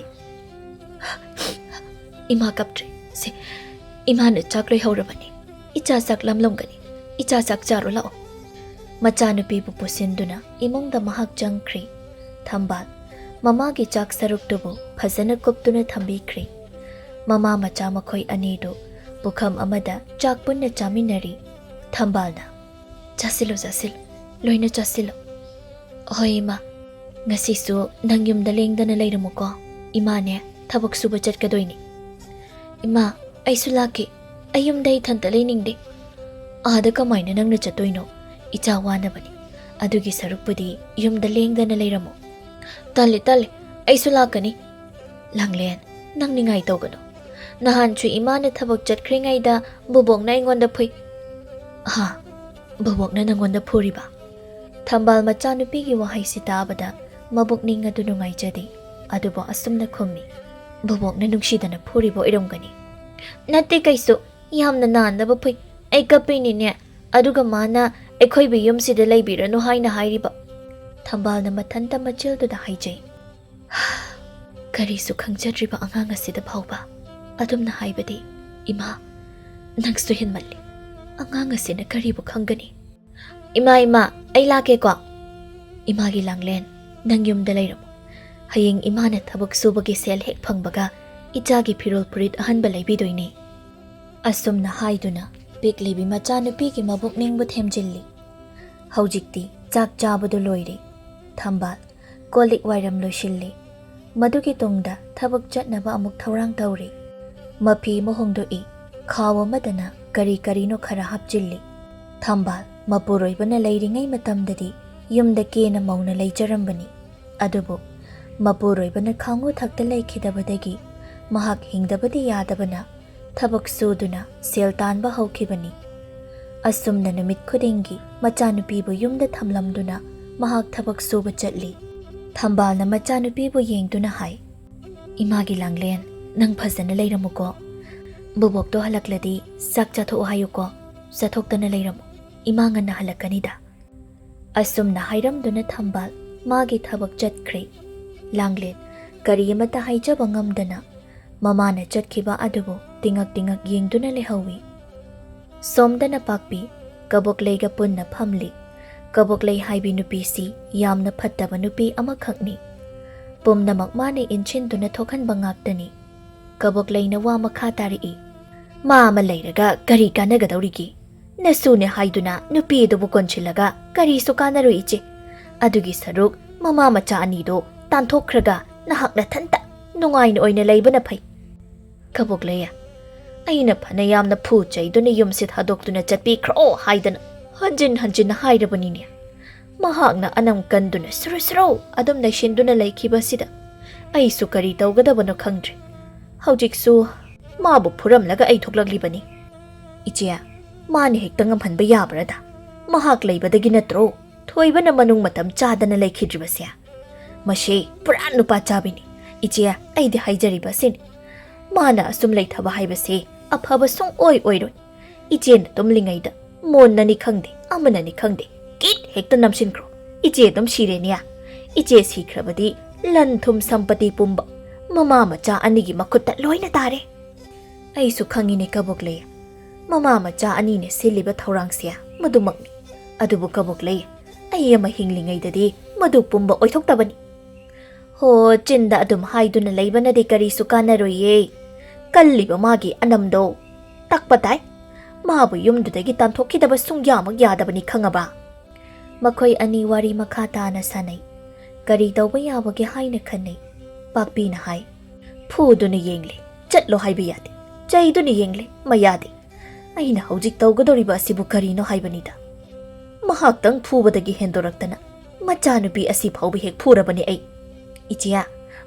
"ꯏꯃꯥ ꯀꯞꯇ꯭ꯔꯦ꯫ ꯁꯦ, ꯏꯃꯥꯅ ꯆꯥꯛ ꯂꯣꯏꯍꯧꯔꯕꯅꯤ꯫ ꯏꯆꯥ ꯆꯥꯛ ꯂꯥꯝꯂꯝꯒꯅꯤ꯫ ꯏꯆꯥ ꯆꯥꯛ ꯆꯥꯔꯣ ꯂꯥꯛꯑꯣ꯫" ꯃꯆꯥꯅꯨꯄꯤꯕꯨ ꯄꯨꯁꯤꯟꯗꯨꯅ ꯏꯃꯨꯡꯗ ꯃꯍꯥꯛ ꯆꯪꯈ꯭ꯔꯤ꯫ ꯊꯝꯕꯥꯜ ꯃꯃꯥꯒꯤ ꯆꯥꯛ ꯁꯔꯨꯛꯇꯨꯕꯨ ꯐꯖꯅ ꯀꯨꯞꯇꯨꯅ ꯊꯝꯕꯤꯈ꯭ꯔꯤ꯫ ꯃꯃꯥ ꯃꯆꯥ ꯃꯈꯣꯏ ꯑꯅꯤꯗꯨ ꯄꯨꯈꯝ ꯑꯃꯗ ꯆꯥꯛ ꯄꯨꯟꯅ ꯆꯥꯃꯤꯟꯅꯔꯤ꯫ ꯊꯝꯕꯥꯜꯅ, "ꯆꯥꯁꯤꯜꯂꯨ, ꯆꯥꯁꯤꯜꯂꯨ, ꯂꯣꯏꯅ ꯆꯥꯁꯤꯜꯂꯨ꯫" "ꯍꯣꯏ ꯏꯃꯥ, ꯉꯁꯤꯁꯨ ꯅꯪ ꯌꯨꯝꯗ ꯂꯦꯡꯗꯅ ꯂꯩꯔꯝꯃꯨꯀꯣ꯫ ꯏꯃꯥꯅꯦ ꯊꯕꯛ ꯁꯨꯕ ꯆꯠꯀꯗꯣꯏꯅꯤ꯫" "ꯏꯃꯥ, "ꯑꯩꯁꯨ ꯂꯥꯛꯀꯦ꯫ ꯑꯩ ꯌꯨꯝꯗ ꯏꯊꯟꯇ ꯂꯩꯅꯤꯡꯗꯦ꯫ ꯑꯥꯗ ꯀꯃꯥꯏꯅ ꯅꯪꯅ ꯆꯠꯇꯣꯏꯅꯣ? ꯏꯆꯥ ꯋꯥꯅꯕꯅꯤ꯫ ꯑꯗꯨꯒꯤ ꯁꯔꯨꯛꯄꯨꯗꯤ ꯌꯨꯝꯗ ꯂꯦꯡꯗꯅ ꯂꯩꯔꯝꯃꯣ꯫" "ꯇꯜꯂꯦ, ꯇꯜꯂꯦ꯫ ꯑꯩꯁꯨ ꯂꯥꯛꯀꯅꯤ꯫" "ꯂꯥꯡꯂꯦꯟ, ꯅꯪ ꯅꯤꯡꯉꯥꯏ ꯇꯧꯒꯅꯨ꯫ ꯅꯍꯥꯟꯁꯨ ꯏꯃꯥꯅ ꯊꯕꯛ ꯆꯠꯈ꯭ꯔꯤꯉꯩꯗ ꯕꯣꯕꯣꯛꯅ ꯑꯩꯉꯣꯟꯗ ꯐꯨꯏ꯫" "ꯍꯥ? ꯕꯣꯕꯣꯛꯅ ꯅꯪꯉꯣꯟꯗ ꯐꯨꯔꯤꯕ?" ꯊꯝꯕꯥꯜ ꯃꯆꯥꯅꯨꯄꯤꯒꯤ ꯋꯥꯍꯩꯁꯤ ꯇꯥꯕꯗ ꯃꯕꯨꯛꯅꯤꯡ ꯑꯗꯨ ꯅꯨꯡꯉꯥꯏꯖꯗꯦ꯫ ꯑꯗꯨꯕꯨ ꯑꯁꯨꯝꯅ ꯈꯨꯝꯃꯤ, "ꯕꯣꯕꯣꯛꯅ ꯅꯨꯡꯁꯤꯗꯅ ꯐꯨꯔꯤꯕ ꯑꯣꯏꯔꯝꯒꯅꯤ꯫" "ꯅꯠꯇꯦ ꯀꯩꯁꯨ, ꯌꯥꯝꯅ ꯅꯥꯟꯅꯕ ꯐꯨꯏ꯫ ꯑꯩ ꯀꯞꯄꯤꯅꯤꯅꯦ꯫ ꯑꯗꯨꯒ ꯃꯥꯅ ꯑꯩꯈꯣꯏꯕꯨ ꯌꯨꯝꯁꯤꯗ ꯂꯩꯕꯤꯔꯅꯨ ꯍꯥꯏꯅ ꯍꯥꯏꯔꯤꯕ꯫" ꯊꯝꯕꯥꯜꯅ ꯃꯊꯟꯇ ꯃꯆꯤꯜꯗꯨꯗ ꯍꯥꯏꯖꯩ꯫ ꯀꯔꯤꯁꯨ ꯈꯪꯖꯗ꯭ꯔꯤꯕ ꯑꯉꯥꯡ ꯑꯁꯤꯗ ꯐꯥꯎꯕ ꯑꯗꯨꯝꯅ ꯍꯥꯏꯕꯗꯤ, ꯏꯃꯥ, ꯅꯪꯁꯨ ꯍꯦꯟꯃꯜꯂꯤ꯫ ꯑꯉꯥꯡ ꯑꯁꯤꯅ ꯀꯔꯤꯕꯨ ꯈꯪꯒꯅꯤ? "ꯏꯃꯥ, ꯏꯃꯥ, ꯑꯩ ꯂꯥꯛꯀꯦꯀꯣ꯫" "ꯏꯃꯥꯒꯤ ꯂꯥꯡꯂꯦꯟ, ꯅꯪ ꯌꯨꯝꯗ ꯂꯩꯔꯝꯃꯨ꯫ ꯍꯌꯦꯡ ꯏꯃꯥꯅ ꯊꯕꯛ ꯁꯨꯕꯒꯤ ꯁꯦꯜ ꯍꯦꯛ ꯐꯪꯕꯒ ꯏꯆꯥꯒꯤ ꯐꯤꯔꯣꯜ ꯐꯨꯔꯤꯠ ꯑꯍꯟꯕ ꯂꯩꯕꯤꯗꯣꯏꯅꯦ꯫" ꯑꯁꯨꯝꯅ ꯍꯥꯏꯗꯨꯅ ꯄꯤꯛꯂꯤꯕꯤ ꯃꯆꯥꯅꯨꯄꯤꯒꯤ ꯃꯕꯨꯛꯅꯤꯡꯕꯨ ꯊꯦꯝꯖꯤꯜꯂꯤ꯫ ꯍꯧꯖꯤꯛꯇꯤ ꯆꯥꯛ ꯆꯥꯕꯗꯨ ꯂꯣꯏꯔꯦ꯫ ꯊꯝꯕꯥꯜ ꯀꯣꯜ ꯂꯤꯛ ꯋꯥꯏꯔꯝ ꯂꯣꯏꯁꯤꯜꯂꯤ꯫ ꯃꯗꯨꯒꯤ ꯇꯨꯡꯗ ꯊꯕꯛ ꯆꯠꯅꯕ ꯑꯃꯨꯛ ꯊꯧꯔꯥꯡ ꯇꯧꯔꯤ꯫ ꯃꯐꯤ ꯑꯃ ꯍꯣꯡꯗꯣꯛꯏ, ꯈꯥꯎ ꯑꯃꯗꯅ ꯀꯔꯤ ꯀꯔꯤꯅꯣ ꯈꯔ ꯍꯥꯞꯆꯤꯜꯂꯤ꯫ ꯊꯝꯕꯥꯜ ꯃꯄꯨꯔꯣꯏꯕꯅ ꯂꯩꯔꯤꯉꯩ ꯃꯇꯝꯗꯗꯤ ꯌꯨꯝꯗ ꯀꯦꯅ ꯃꯧꯅ ꯂꯩꯖꯔꯝꯕꯅꯤ꯫ ꯑꯗꯨꯕꯨ ꯃꯄꯨꯔꯣꯏꯕꯅ ꯈꯥꯉꯨ ꯊꯛꯇ ꯂꯩꯈꯤꯗꯕꯗꯒꯤ ꯃꯍꯥꯛ ꯍꯤꯡꯗꯕꯗꯤ ꯌꯥꯗꯕꯅ ꯊꯕꯛ ꯁꯨꯗꯨꯅ ꯁꯦꯜ ꯇꯥꯟꯕ ꯍꯧꯈꯤꯕꯅꯤ꯫ ꯑꯁꯨꯝꯅ ꯅꯨꯃꯤꯠ ꯈꯨꯗꯤꯡꯒꯤ ꯃꯆꯥꯅꯨꯄꯤꯕꯨ ꯌꯨꯝꯗ ꯊꯝꯂꯝꯗꯨꯅ ꯃꯍꯥꯛ ꯊꯕꯛ ꯁꯨꯕ ꯆꯠꯂꯤ꯫ ꯊꯝꯕꯥꯜꯅ ꯃꯆꯥꯅꯨꯄꯤꯕꯨ ꯌꯦꯡꯗꯨꯅ ꯍꯥꯏ, "ꯏꯃꯥꯒꯤ ꯂꯥꯡꯂꯦꯟ, ꯅꯪ ꯐꯖꯅ ꯂꯩꯔꯝꯃꯨꯀꯣ꯫ ꯕꯣꯕꯣꯛꯇꯣ ꯍꯜꯂꯛꯂꯗꯤ ꯆꯥꯛ ꯆꯥꯊꯣꯛꯑꯣ ꯍꯥꯏꯌꯨꯀꯣ꯫ ꯆꯥꯊꯣꯛꯇꯅ ꯂꯩꯔꯝꯃꯨ꯫ ꯏꯃꯥ ꯉꯟꯅ ꯍꯜꯂꯛꯀꯅꯤꯗ꯫" ꯑꯁꯨꯝꯅ ꯍꯥꯏꯔꯝꯗꯨꯅ ꯊꯝꯕꯥꯜ ꯃꯥꯒꯤ ꯊꯕꯛ ꯆꯠꯈ꯭ꯔꯦ꯫ ꯂꯥꯡꯂꯦꯟ ꯀꯔꯤ ꯑꯃꯠꯇ ꯍꯥꯏꯖꯕ ꯉꯝꯗꯅ ꯃꯃꯥꯅ ꯆꯠꯈꯤꯕ ꯑꯗꯨꯕꯨ ꯇꯤꯉꯛ ꯇꯤꯉꯛ ꯌꯦꯡꯗꯨꯅ ꯂꯩꯍꯧꯏ꯫ ꯁꯣꯝꯗꯅ ꯄꯥꯛꯄꯤ ꯀꯕꯣꯛꯂꯩꯒ ꯄꯨꯟꯅ ꯐꯝꯂꯤ꯫ ꯀꯕꯣꯛꯂꯩ ꯍꯥꯏꯕꯤ ꯅꯨꯄꯤꯁꯤ ꯌꯥꯝꯅ ꯐꯠꯇꯕ ꯅꯨꯄꯤ ꯑꯃꯈꯛꯅꯤ꯫ ꯄꯨꯝꯅꯃꯛ ꯃꯥꯅ ꯏꯟꯁꯤꯟꯗꯨꯅ ꯊꯣꯛꯍꯟꯕ ꯉꯥꯛꯇꯅꯤ꯫ ꯀꯕꯣꯛꯂꯩꯅ ꯋꯥ ꯃꯈꯥ ꯇꯥꯔꯛꯏ, "ꯃꯥ ꯑꯃ ꯂꯩꯔꯒ ꯀꯔꯤ ꯀꯥꯟꯅꯒꯗꯧꯔꯤꯒꯦ? ꯅꯁꯨꯅꯦ ꯍꯥꯏꯗꯨꯅ ꯅꯨꯄꯤ ꯑꯗꯨꯕꯨ ꯀꯣꯟꯁꯤꯜꯂꯒ ꯀꯔꯤꯁꯨ ꯀꯥꯟꯅꯔꯣꯏ ꯏꯆꯦ꯫ ꯑꯗꯨꯒꯤ ꯁꯔꯨꯛ ꯃꯃꯥ ꯃꯆꯥ ꯑꯅꯤꯗꯣ ꯇꯥꯟꯊꯣꯛꯈ꯭ꯔꯒ ꯅꯍꯥꯛ ꯅꯊꯟꯇ ꯅꯨꯡꯉꯥꯏꯅ ꯑꯣꯏꯅ ꯂꯩꯕꯅ ꯐꯩ꯫" "ꯀꯕꯣꯛꯂꯩ, ꯑꯩꯅ ꯐꯅ ꯌꯥꯝꯅ ꯐꯨ ꯆꯩꯗꯨꯅ ꯌꯨꯝꯁꯤ ꯊꯥꯗꯣꯛꯇꯨꯅ ꯆꯠꯄꯤꯈ꯭ꯔꯣ ꯍꯥꯏꯗꯅ ꯍꯟꯖꯤꯟ ꯍꯟꯖꯤꯟꯅ ꯍꯥꯏꯔꯕꯅꯤꯅꯦ꯫ ꯃꯍꯥꯛꯅ ꯑꯅꯝ ꯀꯟꯗꯨꯅ ꯁꯨꯔꯨ ꯁꯨꯔꯨ ꯑꯗꯨꯝ ꯅꯩꯁꯤꯟꯗꯨꯅ ꯂꯩꯈꯤꯕ ꯑꯁꯤꯗ ꯑꯩꯁꯨ ꯀꯔꯤ ꯇꯧꯒꯗꯕꯅꯣ ꯈꯪꯗ꯭ꯔꯦ꯫ ꯍꯧꯖꯤꯛꯁꯨ ꯃꯥꯕꯨ ꯐꯨꯔꯝꯂꯒ ꯑꯩ ꯊꯣꯛꯂꯛꯂꯤꯕꯅꯤ꯫ "ꯏꯆꯦ, ꯃꯥꯅ ꯍꯦꯛꯇ ꯉꯝꯍꯟꯕ ꯌꯥꯕ꯭ꯔꯥꯗ? ꯃꯍꯥꯛ ꯂꯩꯕꯗꯒꯤ ꯅꯠꯇ꯭ꯔꯣ ꯊꯣꯏꯕꯅ ꯃꯅꯨꯡ ꯃꯇꯝ ꯆꯥꯗꯅ ꯂꯩꯈꯤꯗ꯭ꯔꯤꯕꯁꯦ? ꯃꯁꯤ ꯄꯨꯔꯥ ꯅꯨꯄꯥ ꯆꯥꯕꯤꯅꯤ꯫ ꯏꯆꯦ, ꯑꯩꯗꯤ ꯍꯥꯏꯖꯔꯤꯕ ꯑꯁꯤꯅꯤ꯫ ꯃꯥꯅ ꯑꯁꯨꯝ ꯂꯩꯊꯕ ꯍꯥꯏꯕꯁꯤ ꯑꯐꯕ ꯁꯨꯡꯑꯣꯏ ꯑꯣꯏꯔꯣꯏ꯫ ꯏꯆꯦꯅ ꯇꯨꯝꯂꯤꯉꯩꯗ ꯃꯣꯟꯅꯅꯤ ꯈꯪꯗꯦ, ꯑꯃꯅꯅꯤ ꯈꯪꯗꯦ, ꯀꯤꯠ ꯍꯦꯛꯇ ꯅꯝꯁꯤꯟꯈ꯭ꯔꯣ꯫ ꯏꯆꯦ ꯑꯗꯨꯝ ꯁꯤꯔꯦꯅꯦ꯫ ꯏꯆꯦ ꯁꯤꯈ꯭ꯔꯕꯗꯤ ꯂꯟ ꯊꯨꯝ ꯁꯝꯄꯇꯤ ꯄꯨꯝꯕ ꯃꯃꯥ ꯃꯆꯥ ꯑꯅꯤꯒꯤ ꯃꯈꯨꯠꯇ ꯂꯣꯏꯅ ꯇꯥꯔꯦ"꯫ ꯑꯩꯁꯨ ꯈꯪꯉꯤꯅꯦ ꯀꯕꯣꯛꯂꯩ꯫ ꯃꯃꯥ ꯃꯆꯥ ꯑꯅꯤꯅ ꯁꯤꯜꯂꯤꯕ ꯊꯧꯔꯥꯡꯁꯦ ꯃꯗꯨꯃꯛꯅꯤ꯫ ꯑꯗꯨꯕꯨ ꯀꯕꯣꯛꯂꯩ, ꯑꯩ ꯑꯃ ꯍꯤꯡꯂꯤꯉꯩꯗꯗꯤ ꯃꯗꯨ ꯄꯨꯝꯕ ꯑꯣꯏꯊꯣꯛꯇꯕꯅꯤ꯫ ꯍꯣ, ꯆꯤꯟꯗ ꯑꯗꯨꯝ ꯍꯥꯏꯗꯨꯅ ꯂꯩꯕꯅꯗꯤ ꯀꯔꯤꯁꯨ ꯀꯥꯟꯅꯔꯣꯏꯌꯦ꯫ ꯀꯜꯂꯤꯕ ꯃꯥꯒꯤ ꯑꯅꯝꯗꯣ ꯇꯛꯄ ꯇꯥꯏ꯫ ꯃꯥꯕꯨ ꯌꯨꯝꯗꯨꯗꯒꯤ ꯇꯥꯟꯊꯣꯛꯈꯤꯗꯕ ꯁꯨꯡꯌꯥꯃꯛ ꯌꯥꯗꯕꯅꯤ, ꯈꯪꯉꯕ? ꯃꯈꯣꯏ ꯑꯅꯤ ꯋꯥꯔꯤ ꯃꯈꯥ ꯇꯥꯅ ꯁꯥꯟꯅꯩ꯫ ꯀꯔꯤ ꯇꯧꯕ ꯌꯥꯕꯒꯦ ꯍꯥꯏꯅ ꯈꯟꯅꯩ꯫ ꯄꯥꯛꯄꯤꯅ ꯍꯥꯏ, "ꯐꯨꯗꯨꯅ ꯌꯦꯡꯂꯦ, ꯆꯠꯂꯣ ꯍꯥꯏꯕ ꯌꯥꯗꯦ꯫ ꯆꯩꯗꯨꯅ ꯌꯦꯡꯂꯦ, ꯃꯌꯥꯗꯦ꯫ ꯑꯩꯅ ꯍꯧꯖꯤꯛ ꯇꯧꯒꯗꯧꯔꯤꯕ ꯑꯁꯤꯕꯨ ꯀꯔꯤꯅꯣ ꯍꯥꯏꯕꯅꯤꯗ꯫ ꯃꯍꯥꯛꯇꯪ ꯐꯨꯕꯗꯒꯤ ꯍꯦꯟꯗꯣꯔꯛꯇꯅ ꯃꯆꯥꯅꯨꯄꯤ ꯑꯁꯤ ꯐꯥꯎꯕ ꯍꯦꯛ ꯐꯨꯔꯕꯅꯤ ꯑꯩ꯫ ꯏꯆꯦ,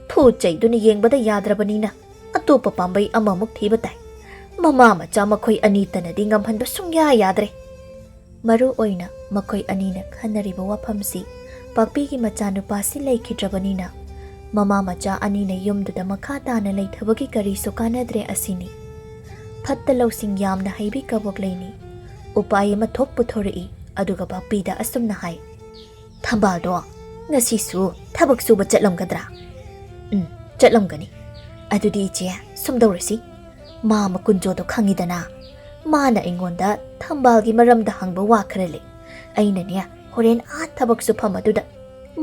ꯐꯨ ꯆꯩꯗꯨꯅ ꯌꯦꯡꯕꯗ ꯌꯥꯗ꯭ꯔꯕꯅꯤꯅ ꯑꯇꯣꯞꯄ ꯄꯥꯝꯕꯩ ꯑꯃꯃꯨꯛ ꯊꯤꯕ ꯇꯥꯏ꯫ ꯃꯃꯥ ꯃꯆꯥ ꯃꯈꯣꯏ ꯑꯅꯤꯇꯅꯗꯤ ꯉꯝꯍꯟꯕ ꯁꯨꯡꯌꯥ ꯌꯥꯗ꯭ꯔꯦ"꯫ ꯃꯔꯨ ꯑꯣꯏꯅ ꯃꯈꯣꯏ ꯑꯅꯤꯅ ꯈꯟꯅꯔꯤꯕ ꯋꯥꯐꯝꯁꯤ ꯄꯥꯛꯄꯤꯒꯤ ꯃꯆꯥꯅꯨꯄꯥꯁꯤ ꯂꯩꯈꯤꯗ꯭ꯔꯕꯅꯤꯅ ꯃꯃꯥ ꯃꯆꯥ ꯑꯅꯤꯅ ꯌꯨꯝꯗꯨꯗ ꯃꯈꯥ ꯇꯥꯅ ꯂꯩꯊꯕꯒꯤ ꯀꯔꯤꯁꯨ ꯀꯥꯟꯅꯗ꯭ꯔꯦ ꯑꯁꯤꯅꯤ꯫ ꯐꯠꯇ ꯂꯧꯁꯤꯡ ꯌꯥꯝꯅ ꯍꯩꯕꯤ ꯀꯕꯣꯛꯂꯩꯅꯤ꯫ ꯎꯄꯥꯏ ꯑꯃ ꯊꯣꯛ ꯄꯨꯊꯣꯔꯛꯏ꯫ ꯑꯗꯨꯒ ꯄꯥꯛꯄꯤꯗ ꯑꯁꯨꯝꯅ ꯍꯥꯏ, "ꯊꯝꯕꯥꯜꯗꯣ ꯉꯁꯤꯁꯨ ꯊꯕꯛ ꯁꯨꯕ ꯆꯠꯂꯝꯒꯗ꯭ꯔꯥ?" "ꯎꯝ, ꯆꯠꯂꯝꯒꯅꯤ꯫ ꯑꯗꯨꯗꯤ ꯏꯆꯦ, ꯁꯨꯝ ꯇꯧꯔꯁꯤ꯫ ꯃꯥꯃ ꯀꯨꯟꯖꯣꯗꯣ ꯈꯪꯉꯤꯗꯅ꯫ ꯃꯥꯅ ꯑꯩꯉꯣꯟꯗ ꯊꯝꯕꯥꯜꯒꯤ ꯃꯔꯝꯗ ꯍꯪꯕ ꯋꯥ ꯈꯔ ꯂꯩ꯫ ꯑꯩꯅꯅꯦ, ꯍꯣꯔꯦꯟ ꯑꯥ ꯊꯕꯛ ꯁꯨꯐꯝ ꯑꯗꯨꯗ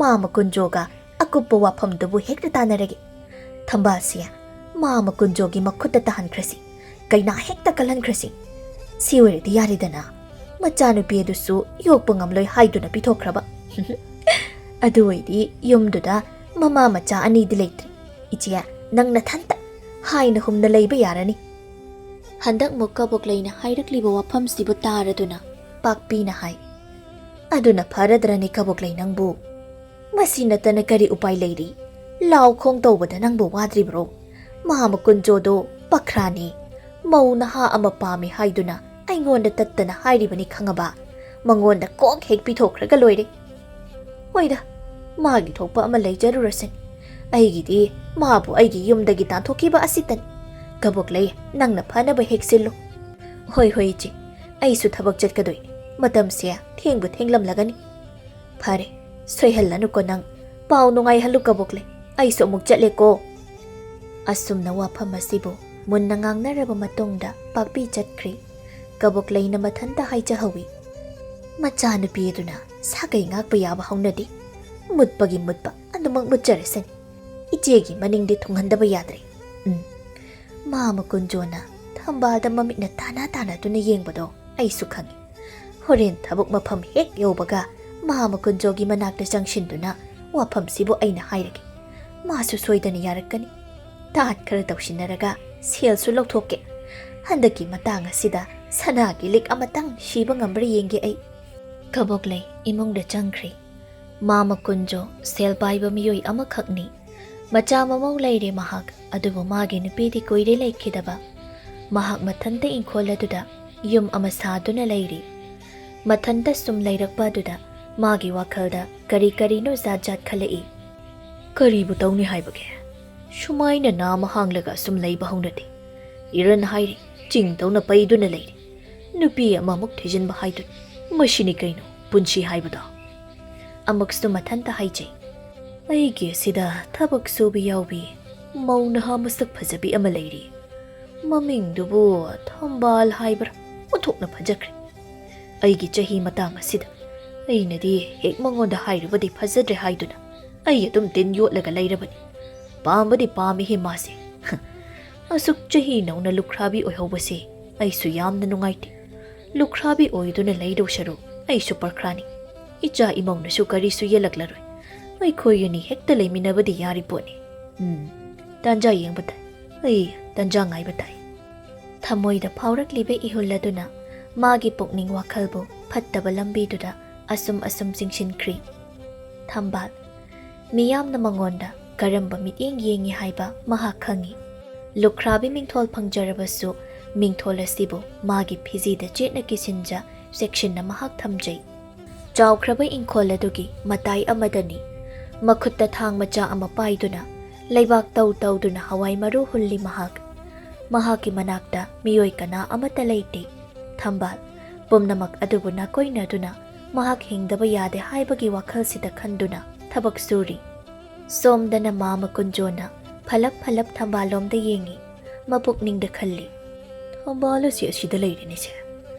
ꯃꯥꯃ ꯀꯨꯟꯖꯣꯒ ꯑꯀꯨꯞꯄ ꯋꯥꯐꯝꯗꯨꯕꯨ ꯍꯦꯛꯇ ꯇꯥꯟꯅꯔꯒꯦ꯫ ꯊꯝꯕꯥꯜꯁꯦ ꯃꯥꯃ ꯀꯨꯟꯖꯣꯒꯤ ꯃꯈꯨꯠꯇ ꯇꯥꯍꯟꯈ꯭ꯔꯁꯤ꯫ ꯀꯩꯅꯥ ꯍꯦꯛꯇ ꯀꯜꯍꯟꯈ꯭ꯔꯁꯤ꯫ ꯁꯤ ꯑꯣꯏꯔꯗꯤ ꯌꯥꯔꯦꯗꯅ꯫ ꯃꯆꯥꯅꯨꯄꯤ ꯑꯗꯨꯁꯨ ꯌꯣꯛꯄ ꯉꯝꯂꯣꯏ ꯍꯥꯏꯗꯨꯅ ꯄꯤꯊꯣꯛꯈ꯭ꯔꯕ"꯫ "ꯑꯗꯨ ꯑꯣꯏꯗꯤ ꯌꯨꯝꯗꯨꯗ ꯃꯃꯥ ꯃꯆꯥ ꯑꯅꯤꯗꯤ ꯂꯩꯇ꯭ꯔꯦ꯫ ꯏꯆꯦ, ꯅꯪ ꯅꯊꯟꯇ ꯍꯥꯏꯅ ꯍꯨꯝꯅ ꯂꯩꯕ ꯌꯥꯔꯅꯤ"꯫ ꯍꯟꯗꯛꯃꯨꯛ ꯀꯕꯣꯛꯂꯩꯅ ꯍꯥꯏꯔꯛꯂꯤꯕ ꯋꯥꯐꯝꯁꯤꯕꯨ ꯇꯥꯔꯗꯨꯅ ꯄꯥꯛꯄꯤꯅ ꯍꯥꯏ, "ꯑꯗꯨꯅ ꯐꯔꯗ꯭ꯔꯅꯦ ꯀꯕꯣꯛꯂꯩ ꯅꯪꯕꯨ? ꯃꯁꯤ ꯅꯠꯇꯅ ꯀꯔꯤ ꯎꯄꯥꯏ ꯂꯩꯔꯤ? ꯂꯥꯎ ꯈꯣꯡ ꯇꯧꯕꯗ ꯅꯪꯕꯨ ꯋꯥꯗ꯭ꯔꯤꯕ꯭ꯔꯣ? ꯃꯍꯥ ꯃꯀꯨꯟꯖꯣꯗꯣ ꯄꯈ꯭ꯔꯥꯅꯤ, ꯃꯧ ꯅꯍꯥ ꯑꯃ ꯄꯥꯝꯃꯤ ꯍꯥꯏꯗꯨꯅ ꯑꯩꯉꯣꯟꯗ ꯇꯠꯇꯅ ꯍꯥꯏꯔꯤꯕꯅꯤ ꯈꯪꯉꯕ? ꯃꯉꯣꯟꯗ ꯀꯣꯛ ꯍꯦꯛ ꯄꯤꯊꯣꯛꯈ꯭ꯔꯒ ꯂꯣꯏꯔꯦ꯫ ꯍꯣꯏꯗ, ꯃꯥꯒꯤ ꯊꯣꯛꯄ ꯑꯃ ꯂꯩꯖꯔꯨꯔꯁꯅꯤ꯫ ꯑꯩꯒꯤꯗꯤ ꯃꯥꯕꯨ ꯑꯩꯒꯤ ꯌꯨꯝꯗꯒꯤ ꯇꯥꯟꯊꯣꯛꯈꯤꯕ ꯑꯁꯤꯇꯅꯤ꯫ ꯀꯕꯣꯛꯂꯩ, ꯅꯪꯅ ꯐꯅꯕ ꯍꯦꯛ ꯁꯤꯜꯂꯨ꯫" "ꯍꯣꯏ, ꯍꯣꯏ, ꯏꯆꯦ, ꯑꯩꯁꯨ ꯊꯕꯛ ꯆꯠꯀꯗꯣꯏꯅꯤ꯫ ꯃꯇꯝꯁꯦ ꯊꯦꯡꯕꯨ ꯊꯦꯡꯂꯝꯂꯒꯅꯤ꯫ ꯐꯔꯦ, ꯁꯣꯏꯍꯜꯂꯅꯨꯀꯣ ꯅꯪ꯫ ꯄꯥꯎ ꯅꯨꯡꯉꯥꯏꯍꯜꯂꯨ ꯀꯕꯣꯛꯂꯩ꯫ ꯑꯩꯁꯨ ꯑꯃꯨꯛ ꯆꯠꯂꯦꯀꯣ꯫" ꯑꯁꯨꯝꯅ ꯋꯥꯐꯝ ꯑꯁꯤꯕꯨ ꯃꯨꯟꯅ ꯉꯥꯡꯅꯔꯕ ꯃꯇꯨꯡꯗ ꯄꯥꯛꯄꯤ ꯆꯠꯈ꯭ꯔꯤ꯫ ꯀꯕꯣꯛꯂꯩꯅ ꯃꯊꯟꯇ ꯍꯥꯏꯖꯍꯧꯏ, "ꯃꯆꯥꯅꯨꯄꯤ ꯑꯗꯨꯅ ꯁꯥꯒꯩ ꯉꯥꯛꯄ ꯌꯥꯕ ꯍꯧꯅꯗꯦ꯫ ꯃꯨꯠꯄꯒꯤ ꯃꯨꯠꯄ ꯑꯗꯨꯃꯛ ꯃꯨꯠꯆꯔꯁꯅꯤ꯫ ꯏꯆꯦꯒꯤ ꯃꯅꯤꯡꯗꯤ ꯊꯨꯡꯍꯟꯗꯕ ꯌꯥꯗ꯭ꯔꯦ꯫" ꯎꯝ, ꯃꯥ ꯃꯀꯨꯟꯖꯣꯅ ꯊꯝꯕꯥꯜꯗ ꯃꯃꯤꯠꯅ ꯇꯥꯅ ꯇꯥꯅꯗꯨꯅ ꯌꯦꯡꯕꯗꯣ ꯑꯩꯁꯨ ꯈꯪꯏ꯫ ꯍꯣꯔꯦꯟ ꯊꯕꯛ ꯃꯐꯝ ꯍꯦꯛ ꯌꯧꯕꯒ ꯃꯍꯥ ꯃꯀꯨꯟꯖꯣꯒꯤ ꯃꯅꯥꯛꯇ ꯆꯪꯁꯤꯟꯗꯨꯅ ꯋꯥꯐꯝꯁꯤꯕꯨ ꯑꯩꯅ ꯍꯥꯏꯔꯒꯦ꯫ ꯃꯥꯁꯨ ꯁꯣꯏꯗꯅ ꯌꯥꯔꯛꯀꯅꯤ꯫ ꯇꯥꯠ ꯈꯔ ꯇꯧꯁꯤꯟꯅꯔꯒ ꯁꯦꯜꯁꯨ ꯂꯧꯊꯣꯛꯀꯦ꯫ ꯍꯟꯗꯛꯀꯤ ꯃꯇꯥꯡ ꯑꯁꯤꯗ ꯁꯅꯥꯒꯤ ꯂꯤꯛ ꯑꯃꯇꯪ ꯁꯤꯕ ꯉꯝꯕ꯭ꯔꯥ ꯌꯦꯡꯒꯦ ꯑꯩ꯫ ꯀꯕꯣꯛꯂꯩ ꯏꯃꯨꯡꯗ ꯆꯪꯈ꯭ꯔꯤ꯫ ꯃꯥ ꯃꯀꯨꯟꯖꯣ ꯁꯦꯜ ꯄꯥꯏꯕ ꯃꯤꯑꯣꯏ ꯑꯃꯈꯛꯅꯤ꯫ ꯃꯆꯥ ꯃꯃꯧ ꯂꯩꯔꯦ ꯃꯍꯥꯛ, ꯑꯗꯨꯕꯨ ꯃꯥꯒꯤ ꯅꯨꯄꯤꯗꯤ ꯀꯨꯏꯔꯦ ꯂꯩꯈꯤꯗꯕ꯫ ꯃꯍꯥꯛ ꯃꯊꯟꯇ ꯏꯪꯈꯣꯜ ꯑꯗꯨꯗ ꯌꯨꯝ ꯑꯃ ꯁꯥꯗꯨꯅ ꯂꯩꯔꯤ꯫ ꯃꯊꯟꯇ ꯁꯨꯝ ꯂꯩꯔꯛꯄ ꯑꯗꯨꯗ ꯃꯥꯒꯤ ꯋꯥꯈꯜꯗ ꯀꯔꯤ ꯀꯔꯤꯅꯣ ꯖꯥꯠ ꯖꯥꯠ ꯈꯜꯂꯛꯏ꯫ "ꯀꯔꯤꯕꯨ ꯇꯧꯅꯤ ꯍꯥꯏꯕꯒꯦ? ꯁꯨꯃꯥꯏꯅ ꯅꯥ ꯑꯃ ꯍꯥꯡꯂꯒ ꯁꯨꯝ ꯂꯩꯕ ꯍꯧꯅꯗꯦ꯫ ꯏꯔꯟ ꯍꯥꯏꯔꯤ, ꯆꯤꯡꯗꯧꯅ ꯄꯩꯗꯨꯅ ꯂꯩꯔꯤ꯫ ꯅꯨꯄꯤ ꯑꯃꯃꯨꯛ ꯊꯤꯖꯤꯟꯕ ꯍꯥꯏꯗꯨꯅꯤ꯫ ꯃꯁꯤꯅꯤ ꯀꯩꯅꯣ ꯄꯨꯟꯁꯤ ꯍꯥꯏꯕꯗꯣ꯫" ꯑꯃꯨꯛꯁꯨ ꯃꯊꯟꯇ ꯍꯥꯏꯖꯩ, "ꯑꯩꯒꯤ ꯑꯁꯤꯗ ꯊꯕꯛ ꯁꯨꯕꯤ ꯌꯥꯎꯕꯤ ꯃꯧ ꯅꯍꯥ ꯃꯁꯛ ꯐꯖꯕꯤ ꯑꯃ ꯂꯩꯔꯤ꯫ ꯃꯃꯤꯡꯗꯨꯕꯨ ꯊꯝꯕꯥꯜ ꯍꯥꯏꯕ꯭ꯔꯥ? ꯑꯣꯟꯊꯣꯛꯅ ꯐꯖꯈ꯭ꯔꯦ꯫ ꯑꯩꯒꯤ ꯆꯍꯤ ꯃꯇꯥꯡ ꯑꯁꯤꯗ ꯑꯩꯅꯗꯤ ꯍꯦꯛ ꯃꯉꯣꯟꯗ ꯍꯥꯏꯔꯨꯕꯗꯤ ꯐꯖꯗ꯭ꯔꯦ ꯍꯥꯏꯗꯨꯅ ꯑꯩ ꯑꯗꯨꯝ ꯇꯤꯟ ꯌꯣꯠꯂꯒ ꯂꯩꯔꯕꯅꯤ꯫ ꯄꯥꯝꯕꯗꯤ ꯄꯥꯝꯃꯤꯍꯦ ꯃꯥꯁꯦ꯫ ꯑꯁꯨꯛ ꯆꯍꯤ ꯅꯧꯅ ꯂꯨꯈ꯭ꯔꯥꯕꯤ ꯑꯣꯏꯍꯧꯕꯁꯦ ꯑꯩꯁꯨ ꯌꯥꯝꯅ ꯅꯨꯡꯉꯥꯏꯇꯦ꯫ ꯂꯨꯈ꯭ꯔꯥꯕꯤ ꯑꯣꯏꯗꯨꯅ ꯂꯩꯗꯧ ꯁꯔꯨꯛ ꯑꯩꯁꯨ ꯄꯔꯈ꯭ꯔꯥꯅꯤ꯫ ꯏꯆꯥ ꯏꯃꯧꯅꯁꯨ ꯀꯔꯤꯁꯨ ꯌꯦꯜꯂꯛꯂꯔꯣꯏ꯫ ꯑꯩꯈꯣꯏ ꯑꯅꯤ ꯍꯦꯛꯇ ꯂꯩꯃꯤꯟꯅꯕꯗꯤ ꯌꯥꯔꯤ ꯄꯣꯠꯅꯤ꯫ ꯎꯝ, ꯇꯥꯟꯖꯥ ꯌꯦꯡꯕ ꯇꯥꯏ꯫ ꯑꯩ ꯇꯥꯟꯖꯥ ꯉꯥꯏꯕ ꯇꯥꯏ꯫" ꯊꯃꯣꯏꯗ ꯐꯥꯎꯔꯛꯂꯤꯕ ꯏꯍꯨꯜ ꯑꯗꯨꯅ ꯃꯥꯒꯤ ꯄꯨꯛꯅꯤꯡ ꯋꯥꯈꯜꯕꯨ ꯐꯠꯇꯕ ꯂꯝꯕꯤꯗꯨꯗ ꯑꯁꯨꯝ ꯑꯁꯨꯝ ꯆꯤꯡꯁꯤꯟꯈ꯭ꯔꯤ꯫ ꯊꯝꯕꯥꯜ, ꯃꯤꯌꯥꯝꯅ ꯃꯉꯣꯟꯗ ꯀꯔꯝꯕ ꯃꯤꯠꯌꯦꯡ ꯌꯦꯡꯉꯤ ꯍꯥꯏꯕ ꯃꯍꯥꯛ ꯈꯪꯏ꯫ ꯂꯨꯈ꯭ꯔꯥꯕꯤ ꯃꯤꯡꯊꯣꯜ ꯐꯪꯖꯔꯕꯁꯨ, ꯃꯤꯡꯊꯣꯜ ꯑꯁꯤꯕꯨ ꯃꯥꯒꯤ ꯐꯤꯖꯤꯗ ꯆꯦꯠꯅ ꯀꯤꯁꯤꯟꯖ ꯆꯦꯛꯁꯤꯟꯅ ꯃꯍꯥꯛ ꯊꯝꯖꯩ꯫ ꯆꯥꯎꯈ꯭ꯔꯕ ꯏꯪꯈꯣꯜ ꯑꯗꯨꯒꯤ ꯃꯇꯥꯏ ꯑꯃꯗꯅꯤ꯫ ꯃꯈꯨꯠꯇ ꯊꯥꯡ ꯃꯆꯥ ꯑꯃ ꯄꯥꯏꯗꯨꯅ ꯂꯩꯕꯥꯛ ꯇꯧ ꯇꯧꯗꯨꯅ ꯍꯋꯥꯏ ꯃꯔꯨ ꯍꯨꯜꯂꯤ ꯃꯍꯥꯛ꯫ ꯃꯍꯥꯛꯀꯤ ꯃꯅꯥꯛꯇ ꯃꯤꯑꯣꯏ ꯀꯅꯥ ꯑꯃꯠꯇ ꯂꯩꯇꯦ꯫ ꯊꯝꯕꯥꯜ, ꯄꯨꯝꯅꯃꯛ ꯑꯗꯨꯕꯨ ꯅꯥꯀꯣꯏꯅꯗꯨꯅ ꯃꯍꯥꯛ ꯍꯤꯡꯗꯕ ꯌꯥꯗꯦ ꯍꯥꯏꯕꯒꯤ ꯋꯥꯈꯜꯁꯤꯗ ꯈꯟꯗꯨꯅ ꯊꯕꯛ ꯁꯨꯔꯤ꯫ ꯁꯣꯝꯗꯅ ꯃꯥꯃ ꯀꯨꯟꯖꯣꯅ ꯐꯂꯞ ꯐꯂꯞ ꯊꯝꯕꯥꯜꯂꯣꯝꯗ ꯌꯦꯡꯉꯤ꯫ ꯃꯄꯨꯛꯅꯤꯡꯗ ꯈꯜꯂꯤ, "ꯊꯝꯕꯥꯜ ꯑꯁꯤ ꯑꯁꯤꯗ ꯂꯩꯔꯦꯅꯦꯁꯦ꯫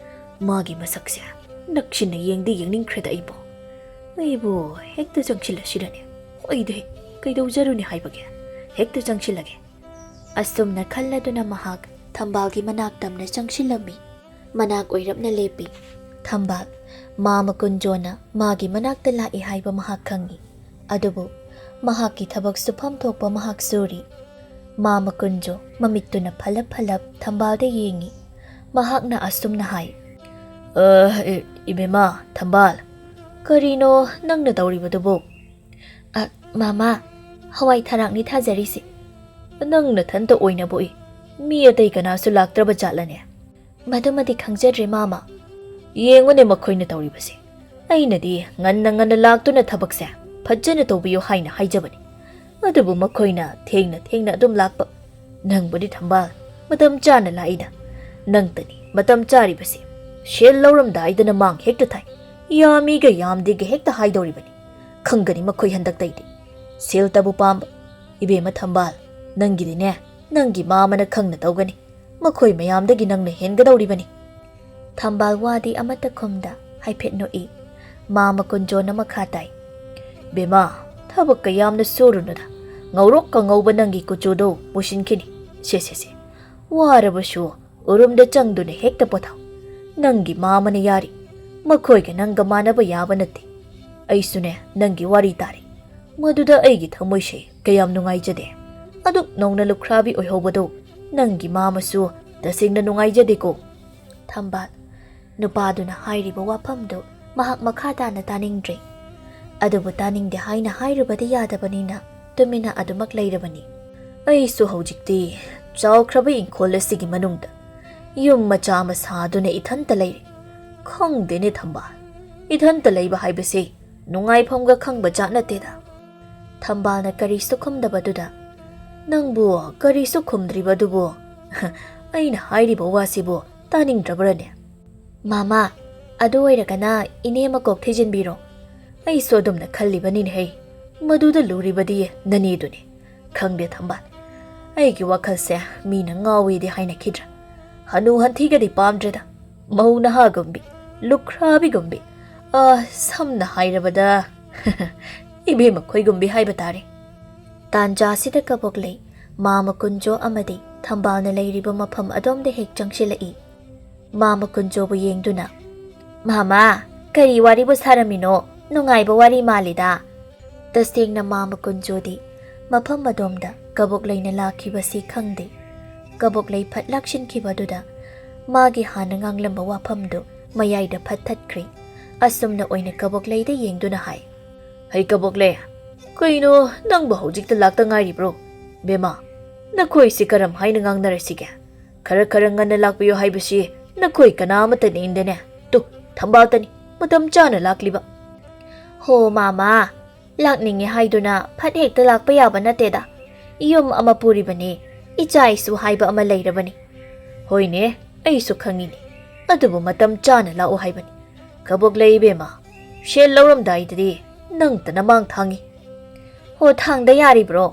ꯃꯥꯒꯤ ꯃꯁꯛꯁꯦ ꯅꯛꯁꯤꯟꯅ ꯌꯦꯡꯗꯤ ꯌꯦꯡꯅꯤꯡꯈ꯭ꯔꯦꯗ ꯑꯩꯕꯨ꯫ ꯑꯩꯕꯨ ꯍꯦꯛꯇ ꯆꯪꯁꯤꯜꯂꯁꯤꯔꯅꯦ? ꯍꯣꯏꯗ, ꯀꯩꯗꯧꯖꯔꯨꯅꯤ ꯍꯥꯏꯕꯒꯦ? ꯍꯦꯛꯇ ꯆꯪꯁꯤꯜꯂꯒꯦ꯫" ꯑꯁꯨꯝꯅ ꯈꯜꯂꯗꯨꯅ ꯃꯍꯥꯛ ꯊꯝꯕꯥꯜꯒꯤ ꯃꯅꯥꯛ ꯇꯝꯅ ꯆꯪꯁꯤꯜꯂꯝꯃꯤ꯫ ꯃꯅꯥꯛ ꯑꯣꯏꯔꯞꯅ ꯂꯦꯞꯄꯤ꯫ ꯊꯝꯕꯥꯜ, ꯃꯥꯃ ꯀꯨꯟꯖꯣꯅ ꯃꯥꯒꯤ ꯃꯅꯥꯛꯇ ꯂꯥꯛꯏ ꯍꯥꯏꯕ ꯃꯍꯥꯛ ꯈꯪꯏ꯫ ꯑꯗꯨꯕꯨ ꯃꯍꯥꯛꯀꯤ ꯊꯕꯛ ꯁꯨꯐꯝ ꯊꯣꯛꯄ ꯃꯍꯥꯛ ꯁꯨꯔꯤ꯫ ꯃꯥꯃ ꯀꯨꯟꯖꯣ ꯃꯃꯤꯠꯇꯨꯅ ꯐꯂꯞ ꯐꯂꯞ ꯊꯝꯕꯥꯜꯗ ꯌꯦꯡꯉꯤ꯫ ꯃꯍꯥꯛꯅ ꯑꯁꯨꯝꯅ ꯍꯥꯏ, "ꯑ, ꯏ-, ꯏꯕꯦꯝꯃ ꯊꯝꯕꯥꯜ, ꯀꯔꯤꯅꯣ ꯅꯪꯅ ꯇꯧꯔꯤꯕꯗꯨꯕꯨ?" "ꯑ, ꯃꯥꯃꯥ, ꯍꯋꯥꯏ ꯊꯔꯥꯛꯅꯤ ꯊꯥꯖꯔꯤꯁꯦ꯫" "ꯅꯪ ꯅꯊꯟꯇ ꯑꯣꯏꯅꯕꯣꯏ, ꯃꯤ ꯑꯇꯩ ꯀꯅꯥꯁꯨ ꯂꯥꯛꯇ꯭ꯔꯕ ꯖꯥꯠꯂꯅꯦ?" "ꯃꯗꯨꯃꯗꯤ ꯈꯪꯖꯗ꯭ꯔꯦ, ꯃꯥꯃꯥ꯫" "ꯌꯦꯡꯉꯨꯅꯦ ꯃꯈꯣꯏꯅ ꯇꯧꯔꯤꯕꯁꯦ꯫ ꯑꯩꯅꯗꯤ ꯉꯟꯅ ꯉꯟꯅ ꯂꯥꯛꯇꯨꯅ ꯊꯕꯛꯁꯦ ꯐꯖꯅ ꯇꯧꯕꯤꯌꯨ ꯍꯥꯏꯅ ꯍꯥꯏꯖꯕꯅꯤ꯫ ꯑꯗꯨꯕꯨ ꯃꯈꯣꯏꯅ ꯊꯦꯡꯅ ꯊꯦꯡꯅ ꯑꯗꯨꯝ ꯂꯥꯛꯄ꯫ ꯅꯪꯕꯨꯗꯤ ꯊꯝꯕꯥꯜ, ꯃꯇꯝ ꯆꯥꯅ ꯂꯥꯛꯏꯗ꯫ ꯅꯪꯇꯅꯤ ꯃꯇꯝ ꯆꯥꯔꯤꯕꯁꯦ꯫ ꯁꯦꯜ ꯂꯧꯔꯝꯗꯥꯏꯗꯅ ꯃꯥꯡ ꯍꯦꯛꯇ ꯊꯥꯏ꯫ ꯌꯥꯝꯃꯤꯒ ꯌꯥꯝꯗꯦꯒ ꯍꯦꯛꯇ ꯍꯥꯏꯗꯧꯔꯤꯕꯅꯤ꯫ ꯈꯪꯒꯅꯤ ꯃꯈꯣꯏ ꯍꯟꯗꯛꯇꯩꯗꯤ꯫ ꯁꯦꯜꯇꯕꯨ ꯄꯥꯝꯕ꯫ ꯏꯕꯦꯝꯃ ꯊꯝꯕꯥꯜ, ꯅꯪꯒꯤꯗꯤꯅꯦ, ꯅꯪꯒꯤ ꯃꯥꯃꯅ ꯈꯪꯅ ꯇꯧꯒꯅꯤ꯫ ꯃꯈꯣꯏ ꯃꯌꯥꯝꯗꯒꯤ ꯅꯪꯅ ꯍꯦꯟꯒꯗꯧꯔꯤꯕꯅꯤ꯫" ꯊꯝꯕꯥꯜ ꯋꯥꯗꯤ ꯑꯃꯠꯇ ꯈꯨꯝꯗ ꯍꯥꯏꯐꯦꯠ ꯅꯣꯛꯏ꯫ ꯃꯥꯃ ꯀꯨꯟꯖꯣꯅ ꯃꯈꯥ ꯇꯥꯏ, "ꯕꯦꯝꯃ, ꯊꯕꯛ ꯀꯌꯥꯝꯅ ꯁꯨꯔꯨꯅꯨꯗ꯫ ꯉꯧꯔꯣꯛꯀ ꯉꯧꯕ ꯅꯪꯒꯤ ꯀꯨꯆꯨꯗꯣ ꯃꯨꯁꯤꯟꯈꯤꯅꯤ꯫ ꯁꯦ, ꯁꯦ, ꯁꯦ꯫ ꯋꯥꯔꯕꯁꯨ ꯎꯔꯨꯝꯗ ꯆꯪꯗꯨꯅ ꯍꯦꯛꯇ ꯄꯣꯊꯥꯎ꯫ ꯅꯪꯒꯤ ꯃꯥꯃꯅ ꯌꯥꯔꯤ꯫ ꯃꯈꯣꯏꯒ ꯅꯪꯒ ꯃꯥꯟꯅꯕ ꯌꯥꯕ ꯅꯠꯇꯦ꯫ ꯑꯩꯁꯨꯅꯦ, ꯅꯪꯒꯤ ꯋꯥꯔꯤ ꯇꯥꯔꯤ꯫ ꯃꯗꯨꯗ ꯑꯩꯒꯤ ꯊꯃꯣꯏꯁꯦ ꯀꯌꯥꯝ ꯅꯨꯡꯉꯥꯏꯖꯗꯦ꯫ ꯑꯗꯨꯛ ꯅꯧꯅ ꯂꯨꯈ꯭ꯔꯥꯕꯤ ꯑꯣꯏꯍꯧꯕꯗꯨ ꯅꯪꯒꯤ ꯃꯥꯃꯁꯨ "ꯇꯁꯦꯡꯅ ꯅꯨꯡꯉꯥꯏꯖꯗꯦꯀꯣ꯫" ꯊꯝꯕꯥꯜ ꯅꯨꯄꯥꯗꯨꯅ ꯍꯥꯏꯔꯤꯕ ꯋꯥꯐꯝꯗꯨ ꯃꯍꯥꯛ ꯃꯈꯥ ꯇꯥꯅ ꯇꯥꯅꯤꯡꯗ꯭ꯔꯦ꯫ ꯑꯗꯨꯕꯨ ꯇꯥꯅꯤꯡꯗꯦ ꯍꯥꯏꯅ ꯍꯥꯏꯔꯨꯕꯗꯤ ꯌꯥꯗꯕꯅꯤꯅ ꯇꯨꯃꯤꯟꯅ ꯑꯗꯨꯃꯛ ꯂꯩꯔꯕꯅꯤ꯫ "ꯑꯩꯁꯨ ꯍꯧꯖꯤꯛꯇꯤ ꯆꯥꯎꯈ꯭ꯔꯕ ꯏꯪꯈꯣꯜ ꯑꯁꯤꯒꯤ ꯃꯅꯨꯡꯗ ꯌꯨꯝ ꯃꯆꯥ ꯑꯃ ꯁꯥꯗꯨꯅ ꯏꯊꯟꯇ ꯂꯩꯔꯦ꯫ ꯈꯪꯗꯦꯅꯦ ꯊꯝꯕꯥꯜ, ꯏꯊꯟꯇ ꯂꯩꯕ ꯍꯥꯏꯕꯁꯦ ꯅꯨꯡꯉꯥꯏꯐꯝꯒ ꯈꯪꯕ ꯖꯥꯠ ꯅꯠꯇꯦꯗ꯫" ꯊꯝꯕꯥꯜꯅ ꯀꯔꯤꯁꯨ ꯈꯨꯝꯗꯕꯗꯨꯗ, "ꯅꯪꯕꯨ ꯀꯔꯤꯁꯨ ꯈꯨꯝꯗ꯭ꯔꯤꯕꯗꯨꯕꯨ ꯑꯩꯅ ꯍꯥꯏꯔꯤꯕ ꯋꯥꯁꯤꯕꯨ ꯇꯥꯅꯤꯡꯗ꯭ꯔꯕ꯭ꯔꯅꯦ?" "ꯃꯥꯃꯥ, ꯑꯗꯨ ꯑꯣꯏꯔꯒꯅ ꯏꯅꯦ ꯑꯃ ꯀꯣꯛ ꯊꯤꯖꯤꯟꯕꯤꯔꯣ꯫" "ꯑꯩꯁꯨ ꯑꯗꯨꯝꯅ ꯈꯜꯂꯤꯕꯅꯤꯅꯦꯍꯦ꯫ ꯃꯗꯨꯗ ꯂꯨꯔꯤꯕꯗꯤ ꯅꯅꯦꯗꯨꯅꯤ꯫ ꯈꯪꯗꯦ ꯊꯝꯕꯥꯜ, ꯑꯩꯒꯤ ꯋꯥꯈꯜꯁꯦ ꯃꯤꯅ ꯉꯥꯎꯏꯗꯤ ꯍꯥꯏꯅꯈꯤꯗ꯭ꯔꯥ? ꯍꯅꯨ ꯍꯟꯊꯤꯒꯗꯤ ꯄꯥꯝꯗ꯭ꯔꯦꯗ꯫ ꯃꯧ ꯅꯍꯥꯒꯨꯝꯕꯤ, ꯂꯨꯈ꯭ꯔꯥꯕꯤꯒꯨꯝꯕꯤ, ꯑ, ꯁꯝꯅ ꯍꯥꯏꯔꯕꯗ, ꯏꯕꯦꯝꯃ ꯈꯣꯏꯒꯨꯝꯕꯤ ꯍꯥꯏꯕ ꯇꯥꯔꯦ꯫" ꯇꯥꯟꯖꯥꯁꯤꯗ ꯀꯕꯣꯛꯂꯩ, ꯃꯥꯃ ꯀꯨꯟꯖꯣ ꯑꯃꯗꯤ ꯊꯝꯕꯥꯜꯅ ꯂꯩꯔꯤꯕ ꯃꯐꯝ ꯑꯗꯣꯝꯗ ꯍꯦꯛ ꯆꯪꯁꯤꯜꯂꯛꯏ꯫ ꯃꯥꯃ ꯀꯨꯟꯖꯣꯕꯨ ꯌꯦꯡꯗꯨꯅ, "ꯃꯥꯃꯥ, ꯀꯔꯤ ꯋꯥꯔꯤꯕꯨ ꯁꯥꯔꯝꯃꯤꯅꯣ? ꯅꯨꯡꯉꯥꯏꯕ ꯋꯥꯔꯤ ꯃꯥꯜꯂꯤꯗ꯫" ꯇꯁꯦꯡꯅ ꯃꯥꯃ ꯀꯨꯟꯖꯣꯗꯤ ꯃꯐꯝ ꯑꯗꯣꯝꯗ ꯀꯕꯣꯛꯂꯩꯅ ꯂꯥꯛꯈꯤꯕꯁꯤ ꯈꯪꯗꯦ꯫ ꯀꯕꯣꯛꯂꯩ ꯐꯠ ꯂꯥꯛꯁꯤꯟꯈꯤꯕꯗꯨꯗ ꯃꯥꯒꯤ ꯍꯥꯟꯅ ꯉꯥꯡꯂꯝꯕ ꯋꯥꯐꯝꯗꯨ ꯃꯌꯥꯏꯗ ꯐꯠ ꯊꯠꯈ꯭ꯔꯦ꯫ ꯑꯁꯨꯝꯅ ꯑꯣꯏꯅ ꯀꯕꯣꯛꯂꯩꯗ ꯌꯦꯡꯗꯨꯅ ꯍꯥꯏ, "ꯍꯩ ꯀꯕꯣꯛꯂꯩ, ꯀꯩꯅꯣ ꯅꯪꯕꯨ ꯍꯧꯖꯤꯛꯇ ꯂꯥꯛꯇ ꯉꯥꯏꯔꯤꯕ꯭ꯔꯣ? ꯕꯦꯝꯃ, ꯅꯈꯣꯏꯁꯤ ꯀꯔꯝ ꯍꯥꯏꯅ ꯉꯥꯡꯅꯔꯁꯤꯒꯦ? ꯈꯔ ꯈꯔ ꯉꯟꯅ ꯂꯥꯛꯄꯤꯌꯨ ꯍꯥꯏꯕꯁꯤ ꯅꯈꯣꯏ ꯀꯅꯥ ꯑꯃꯠꯇꯅ ꯏꯟꯗꯦꯅꯦ꯫ ꯇꯨ, ꯊꯝꯕꯥꯜꯇꯅꯤ ꯃꯇꯝ ꯆꯥꯅ ꯂꯥꯛꯂꯤꯕ꯫" "ꯍꯣ ꯃꯥꯃꯥ, ꯂꯥꯛꯅꯤꯡꯉꯤ ꯍꯥꯏꯗꯨꯅ ꯐꯠ ꯍꯦꯛꯇ ꯂꯥꯛꯄ ꯌꯥꯕ ꯅꯠꯇꯦꯗ꯫ ꯌꯨꯝ ꯑꯃ ꯄꯨꯔꯤꯕꯅꯤ, ꯏꯆꯥ ꯏꯁꯨ ꯍꯥꯏꯕ ꯑꯃ ꯂꯩꯔꯕꯅꯤ꯫" "ꯍꯣꯏꯅꯦ, ꯑꯩꯁꯨ ꯈꯪꯉꯤꯅꯦ, ꯑꯗꯨꯕꯨ ꯃꯇꯝ ꯆꯥꯅ ꯂꯥꯛꯎ ꯍꯥꯏꯕꯅꯤ꯫ ꯀꯕꯣꯛꯂꯩ ꯏꯕꯦꯝꯃ, ꯁꯦꯜ ꯂꯧꯔꯝꯗꯥꯏꯗꯗꯤ ꯅꯪꯇ ꯅꯃꯥꯡ ꯊꯥꯡꯉꯤ꯫" "ꯍꯣ, ꯊꯥꯡꯗ ꯌꯥꯔꯤꯕ꯭ꯔꯣ?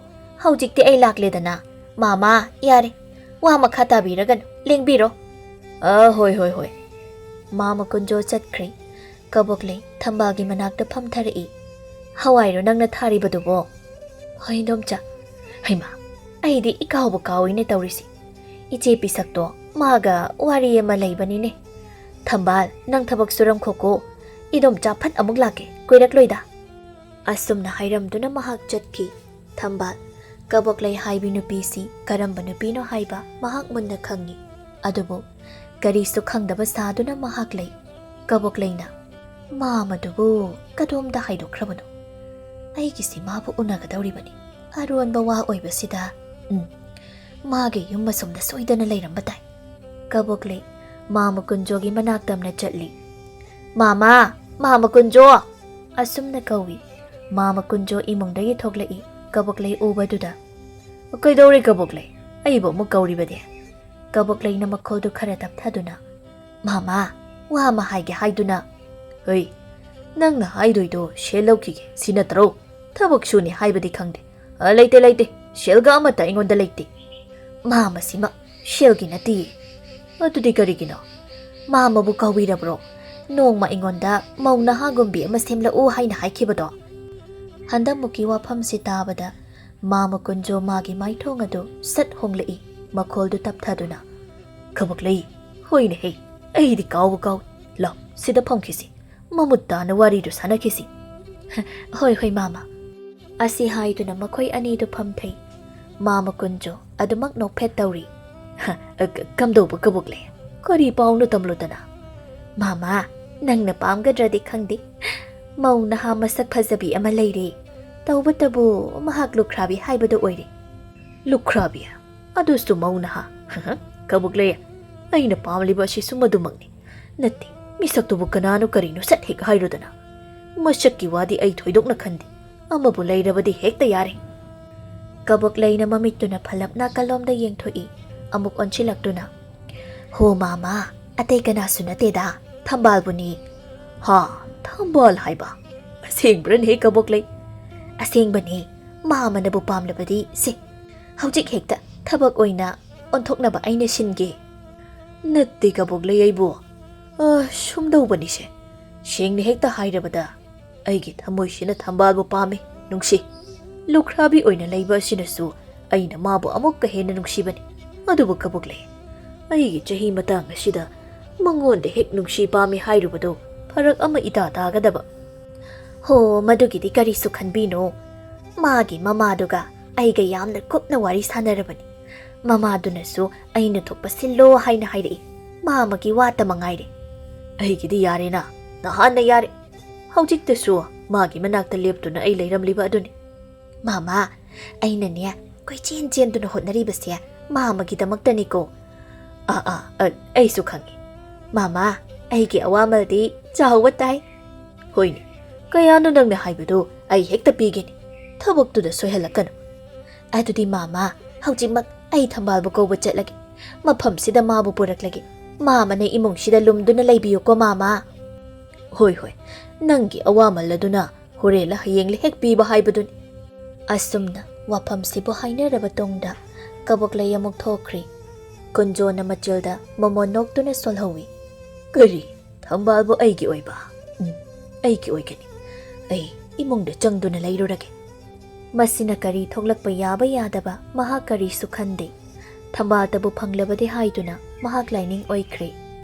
ꯍꯧꯖꯤꯛꯇꯤ ꯑꯩ ꯂꯥꯛꯂꯦꯗꯅ꯫ ꯃꯥꯃꯥ, ꯌꯥꯔꯦ, ꯋꯥ ꯃꯈꯥ ꯇꯥꯕꯤꯔꯒꯅꯨ, ꯂꯦꯡꯕꯤꯔꯣ꯫" "ꯑ, ꯍꯣꯏ, ꯍꯣꯏ, ꯍꯣꯏ꯫" ꯃꯥꯃ ꯀꯨꯟꯖꯣ ꯆꯠꯈ꯭ꯔꯦ꯫ ꯀꯕꯣꯛꯂꯩ ꯊꯝꯕꯥꯜꯒꯤ ꯃꯅꯥꯛꯇ ꯐꯝꯊꯔꯛꯏ꯫ "ꯍꯋꯥꯏꯔꯣ ꯅꯪꯅ ꯊꯥꯔꯤꯕꯗꯨꯕꯣ?" "ꯍꯣꯏ, ꯏꯟꯗꯣꯝꯆꯥ꯫ ꯍꯩꯃꯥ, ꯑꯩꯗꯤ ꯏꯀꯥꯎꯕ ꯀꯥꯎꯏꯅꯦ ꯇꯧꯔꯤꯁꯤ꯫ ꯏꯆꯦ ꯄꯤꯁꯛꯇꯣ ꯃꯥꯒ ꯋꯥꯔꯤ ꯑꯃ ꯂꯩꯕꯅꯤꯅꯦ꯫ ꯊꯝꯕꯥꯜ, ꯅꯪ ꯊꯕꯛ ꯁꯨꯔꯝꯈꯣꯀꯣ꯫ ꯏꯟꯗꯣꯝꯆꯥ ꯐꯠ ꯑꯃꯨꯛ ꯂꯥꯛꯀꯦ, ꯀꯨꯏꯔꯛꯂꯣꯏꯗ꯫" ꯑꯁꯨꯝꯅ ꯍꯥꯏꯔꯝꯗꯨꯅ ꯃꯍꯥꯛ ꯆꯠꯈꯤ꯫ ꯊꯝꯕꯥꯜ, ꯀꯕꯣꯛꯂꯩ ꯍꯥꯏꯕꯤ ꯅꯨꯄꯤꯁꯤ ꯀꯔꯝꯕ ꯅꯨꯄꯤꯅꯣ ꯍꯥꯏꯕ ꯃꯍꯥꯛ ꯃꯨꯟꯅ ꯈꯪꯉꯤ꯫ ꯑꯗꯨꯕꯨ ꯀꯔꯤꯁꯨ ꯈꯪꯗꯕ ꯁꯥꯗꯨꯅ ꯃꯍꯥꯛ ꯂꯩ꯫ ꯀꯕꯣꯛꯂꯩꯅ, "ꯃꯥꯃꯗꯨꯕꯨ ꯀꯗꯣꯝꯗ ꯍꯥꯏꯗꯣꯛꯈ꯭ꯔꯕꯅꯣ? ꯑꯩꯒꯤꯁꯤ ꯃꯥꯕꯨ ꯎꯅꯒꯗꯧꯔꯤꯕꯅꯤ꯫ ꯑꯔꯣꯟꯕ ꯋꯥ ꯑꯣꯏꯕꯁꯤꯗ, ꯎꯝ, ꯃꯥꯒꯤ ꯌꯨꯝ ꯑꯁꯣꯝꯗ ꯁꯣꯏꯗꯅ ꯂꯩꯔꯝꯕ ꯇꯥꯏ"꯫ ꯀꯕꯣꯛꯂꯩ ꯃꯥꯃ ꯀꯨꯟꯖꯣꯒꯤ ꯃꯅꯥꯛ ꯇꯝꯅ ꯆꯠꯂꯤ꯫ "ꯃꯥꯃ! ꯃꯥꯃ ꯀꯨꯟꯖꯣ!" ꯑꯁꯨꯝꯅ ꯀꯧꯏ꯫ ꯃꯥꯃ ꯀꯨꯟꯖꯣ ꯏꯃꯨꯡꯗꯒꯤ ꯊꯣꯛꯂꯛꯏ꯫ ꯀꯕꯣꯛꯂꯩ ꯎꯕꯗꯨꯗ, "ꯀꯩꯗꯧꯔꯦ ꯀꯕꯣꯛꯂꯩ? ꯑꯩꯕꯨ ꯑꯃꯨꯛ ꯀꯧꯔꯤꯕꯗꯤ?" ꯀꯕꯣꯛꯂꯩꯅ ꯃꯈꯣꯜꯗꯨ ꯈꯔ ꯇꯞꯊꯗꯨꯅ, "ꯃꯥꯃ, ꯋꯥ ꯑꯃ ꯍꯥꯏꯒꯦ ꯍꯥꯏꯗꯨꯅ"꯫ "ꯍꯩ, ꯅꯪꯅ ꯍꯥꯏꯗꯣꯏꯗꯣ ꯁꯦꯜ ꯂꯧꯈꯤꯒꯦ, ꯁꯤ ꯅꯠꯇ꯭ꯔꯣ? ꯊꯕꯛ ꯁꯨꯅꯤ ꯍꯥꯏꯕꯗꯤ ꯈꯪꯗꯦ꯫ ꯑ, ꯂꯩꯇꯦ, ꯂꯩꯇꯦ, ꯁꯦꯜꯒ ꯑꯃꯠꯇ ꯑꯩꯉꯣꯟꯗ ꯂꯩꯇꯦ"꯫ "ꯃꯥꯃꯁꯤꯃ ꯁꯦꯜꯒꯤ ꯅꯠꯇꯦ"꯫ "ꯑꯗꯨꯗꯤ ꯀꯔꯤꯒꯤꯅꯣ? ꯃꯥꯃꯕꯨ ꯀꯧꯕꯤꯔꯕ꯭ꯔꯣ? ꯅꯣꯡꯃ ꯑꯩꯉꯣꯟꯗ ꯃꯧ ꯅꯍꯥꯒꯨꯝꯕꯤ ꯑꯃ ꯁꯦꯝꯂꯛꯎ ꯍꯥꯏꯅ ꯍꯥꯏꯈꯤꯕꯗꯣ"꯫ ꯍꯟꯗꯛꯃꯨꯛꯀꯤ ꯋꯥꯐꯝꯁꯤ ꯇꯥꯕꯗ ꯃꯥꯃ ꯀꯨꯟꯖꯣ ꯃꯥꯒꯤ ꯃꯥꯏꯊꯣꯡ ꯑꯗꯨ ꯁꯠ ꯍꯣꯡꯂꯛꯏ, ꯃꯈꯣꯜꯗꯨ ꯇꯞꯊꯗꯨꯅ, "ꯀꯕꯣꯛꯂꯩ, ꯍꯣꯏꯅꯦ ꯍꯦ, ꯑꯩꯗꯤ ꯀꯥꯎꯕ ꯀꯥꯎꯏ꯫ ꯂꯥꯎ, ꯁꯤꯗ ꯐꯝꯈꯤꯁꯤ, ꯃꯃꯨꯠ ꯇꯥꯅ ꯋꯥꯔꯤꯗꯨ ꯁꯥꯟꯅꯈꯤꯁꯤ"꯫ "ꯍꯣꯏ, ꯍꯣꯏ, ꯃꯥꯃ"꯫ ꯑꯁꯤ ꯍꯥꯏꯗꯨꯅ ꯃꯈꯣꯏ ꯑꯅꯤꯗꯨ ꯐꯝꯊꯩ꯫ ꯃꯥꯃ ꯀꯨꯟꯖꯣ ꯑꯗꯨꯃꯛ ꯅꯣꯛꯐꯦꯠ ꯇꯧꯔꯤ꯫ "ꯍ, ꯀ-, ꯀꯝꯗꯧꯕ ꯀꯕꯣꯛꯂꯩ? ꯀꯔꯤ ꯄꯥꯎꯅꯣ ꯇꯝꯂꯨꯗꯅ?" "ꯃꯥꯃ, ꯅꯪꯅ ꯄꯥꯝꯒꯗ꯭ꯔꯗꯤ ꯈꯪꯗꯦ꯫ ꯃꯧ ꯅꯍꯥ ꯃꯁꯛ ꯐꯖꯕꯤ ꯑꯃ ꯂꯩꯔꯦ꯫ ꯇꯧꯕꯇꯕꯨ ꯃꯍꯥꯛ ꯂꯨꯈ꯭ꯔꯥꯕꯤ ꯍꯥꯏꯕꯗꯨ ꯑꯣꯏꯔꯦ"꯫ "ꯂꯨꯈ꯭ꯔꯥꯕꯤ? ꯑꯗꯨꯁꯨ ꯃꯧ ꯅꯍꯥ? ꯀꯕꯣꯛꯂꯩ, ꯑꯩꯅ ꯄꯥꯝꯂꯤꯕ ꯑꯁꯤꯁꯨ ꯃꯗꯨꯃꯛꯅꯤ꯫ ꯅꯠꯇꯦ, ꯃꯤꯁꯛꯇꯨꯕꯨ ꯀꯅꯥꯅꯣ ꯀꯔꯤꯅꯣ ꯁꯠ ꯍꯦꯛ ꯍꯥꯏꯔꯨꯗꯅ꯫ ꯃꯁꯛꯀꯤ ꯋꯥꯗꯤ ꯑꯩ ꯊꯣꯏꯗꯣꯛꯅ ꯈꯟꯗꯦ꯫ ꯑꯃꯕꯨ ꯂꯩꯔꯕꯗꯤ ꯍꯦꯛꯇ ꯌꯥꯔꯦ"꯫ ꯀꯕꯣꯛꯂꯩꯅ ꯃꯃꯤꯠꯇꯨꯅ ꯐꯂꯞ ꯅꯥꯀꯜꯂꯣꯝꯗ ꯌꯦꯡꯊꯣꯛꯏ꯫ ꯑꯃꯨꯛ ꯑꯣꯟꯁꯤꯜꯂꯛꯇꯨꯅ, "ꯍꯣ ꯃꯥꯃ, ꯑꯇꯩ ꯀꯅꯥꯁꯨ ꯅꯠꯇꯦꯗ, ꯊꯝꯕꯥꯜꯕꯨꯅꯤ"꯫ "ꯍꯥ, ꯊꯝꯕꯥꯜ ꯍꯥꯏꯕ? ꯑꯁꯦꯡꯕ꯭ꯔꯅꯦ ꯀꯕꯣꯛꯂꯩ?" "ꯑꯁꯦꯡꯕꯅꯦ꯫ ꯃꯥꯃꯅꯕꯨ ꯄꯥꯝꯂꯕꯗꯤ ꯁꯦ, ꯍꯧꯖꯤꯛ ꯍꯦꯛꯇ ꯊꯕꯛ ꯑꯣꯏꯅ ꯑꯣꯟꯊꯣꯛꯅꯕ ꯑꯩꯅ ꯁꯤꯟꯒꯦ"꯫ "ꯅꯠꯇꯦ ꯀꯕꯣꯛꯂꯩ, ꯑꯩꯕꯨ, ꯑ, ꯁꯨꯝꯗꯧꯕꯅꯤꯁꯦ꯫ ꯁꯦꯡꯅ ꯍꯦꯛꯇ ꯍꯥꯏꯔꯕꯗ, ꯑꯩꯒꯤ ꯊꯃꯣꯏꯁꯤꯅ ꯊꯝꯕꯥꯜꯕꯨ ꯄꯥꯝꯃꯤ, ꯅꯨꯡꯁꯤ꯫ ꯂꯨꯈ꯭ꯔꯥꯕꯤ ꯑꯣꯏꯅ ꯂꯩꯕ ꯑꯁꯤꯅꯁꯨ ꯑꯩꯅ ꯃꯥꯕꯨ ꯑꯃꯨꯛꯀ ꯍꯦꯟꯅ ꯅꯨꯡꯁꯤꯕꯅꯤ꯫ ꯑꯗꯨꯕꯨ ꯀꯕꯣꯛꯂꯩ, ꯑꯩꯒꯤ ꯆꯍꯤ ꯃꯇꯥꯡ ꯑꯁꯤꯗ ꯃꯉꯣꯟꯗ ꯍꯦꯛ ꯅꯨꯡꯁꯤ ꯄꯥꯝꯃꯤ ꯍꯥꯏꯔꯨꯕꯗꯨ ꯐꯔꯛ ꯑꯃ ꯏꯇꯥ ꯇꯥꯒꯗꯕ"꯫ "ꯍꯣ, ꯃꯗꯨꯒꯤꯗꯤ ꯀꯔꯤꯁꯨ ꯈꯟꯕꯤꯅꯨ꯫ ꯃꯥꯒꯤ ꯃꯃꯥꯗꯨꯒ ꯑꯩꯒ ꯌꯥꯝꯅ ꯀꯨꯞꯅ ꯋꯥꯔꯤ ꯁꯥꯟꯅꯔꯕꯅꯤ꯫ ꯃꯃꯥꯗꯨꯅꯁꯨ ꯑꯩꯅ ꯊꯣꯛꯄ ꯁꯤꯜꯂꯣ ꯍꯥꯏꯅ ꯍꯥꯏꯔꯛꯏ꯫ ꯃꯥꯃꯒꯤ ꯋꯥꯇ ꯃꯉꯥꯏꯔꯦ꯫ ꯑꯩꯒꯤꯗꯤ ꯌꯥꯔꯦꯅ, ꯅꯍꯥꯟꯅ ꯌꯥꯔꯦ꯫ ꯍꯧꯖꯤꯛꯇꯁꯨ ꯃꯥꯒꯤ ꯃꯅꯥꯛꯇ ꯂꯦꯞꯇꯨꯅ ꯑꯩ ꯂꯩꯔꯝꯂꯤꯕ ꯑꯗꯨꯅꯤ꯫ ꯃꯥꯃꯥ, ꯑꯩꯅꯅꯦ ꯀꯣꯏꯆꯦꯟ ꯆꯦꯟꯗꯨꯅ ꯍꯣꯠꯅꯔꯤꯕꯁꯦ ꯃꯥꯃꯒꯤꯗꯃꯛꯇꯅꯤꯀꯣ꯫ ꯑꯥ, ꯑꯥ, ꯑ, ꯑꯩꯁꯨ ꯈꯪꯏ꯫ ꯃꯥꯃꯥ, ꯑꯩꯒꯤ ꯑꯋꯥꯃꯜꯗꯤ ꯆꯥꯎꯕ ꯇꯥꯏ꯫ ꯍꯣꯏꯅꯦ, ꯀꯌꯥꯅꯣ ꯅꯪꯅ ꯍꯥꯏꯕꯗꯨ ꯑꯩ ꯍꯦꯛꯇ ꯄꯤꯒꯦꯅꯦ꯫ ꯊꯕꯛꯇꯨꯗ ꯁꯣꯏꯍꯜꯂꯛꯀꯅꯨ꯫ ꯑꯗꯨꯗꯤ ꯃꯥꯃꯥ, ꯍꯧꯖꯤꯛꯃꯛ ꯑꯩ ꯊꯝꯕꯥꯜꯕꯨ ꯀꯧꯕ ꯆꯠꯂꯒꯦ꯫ ꯃꯐꯝꯁꯤꯗ ꯃꯥꯕꯨ ꯄꯨꯔꯛꯂꯒꯦ꯫ ꯃꯥꯃꯅ ꯏꯃꯨꯡꯁꯤꯗ ꯂꯨꯝꯗꯨꯅ ꯂꯩꯕꯤꯌꯨꯀꯣ ꯃꯥꯃꯥ꯫ ꯍꯣꯏ, ꯍꯣꯏ, ꯅꯪꯒꯤ ꯑꯋꯥꯃꯜ ꯑꯗꯨꯅ ꯍꯣꯔꯦꯟꯂ ꯍꯌꯦꯡꯂ ꯍꯦꯛ ꯄꯤꯕ ꯍꯥꯏꯕꯗꯨꯅꯤ꯫ ꯑꯁꯨꯝꯅ ꯋꯥꯐꯝꯁꯤꯕꯨ ꯍꯥꯏꯅꯔꯕ ꯇꯨꯡꯗ ꯀꯕꯣꯛꯂꯩ ꯑꯃꯨꯛ ꯊꯣꯛꯈ꯭ꯔꯤ꯫ ꯀꯨꯟꯖꯣꯅ ꯃꯆꯤꯜꯗ ꯃꯃꯣꯟ ꯅꯣꯛꯇꯨꯅ ꯁꯣꯜꯍꯧꯏ꯫ ꯀꯔꯤ? ꯊꯝꯕꯥꯜꯕꯨ ꯑꯩꯒꯤ ꯑꯣꯏꯕ? ꯎꯝ, ꯑꯩꯒꯤ ꯑꯣꯏꯒꯅꯤ꯫ ꯑꯩ ꯏꯃꯨꯡꯗ ꯆꯪꯗꯨꯅ ꯂꯩꯔꯨꯔꯒꯦ꯫ ꯃꯁꯤꯅ ꯀꯔꯤ ꯊꯣꯛꯂꯛꯄ ꯌꯥꯕ ꯌꯥꯗꯕ ꯃꯍꯥꯛ ꯀꯔꯤꯁꯨ ꯈꯟꯗꯦ꯫ ꯊꯝꯕꯥꯜꯇꯕꯨ ꯐꯪꯂꯕꯗꯤ ꯍꯥꯏꯗꯨꯅ ꯃꯍꯥꯛ ꯂꯥꯏꯅꯤꯡ ꯑꯣꯏꯈ꯭ꯔꯦ꯫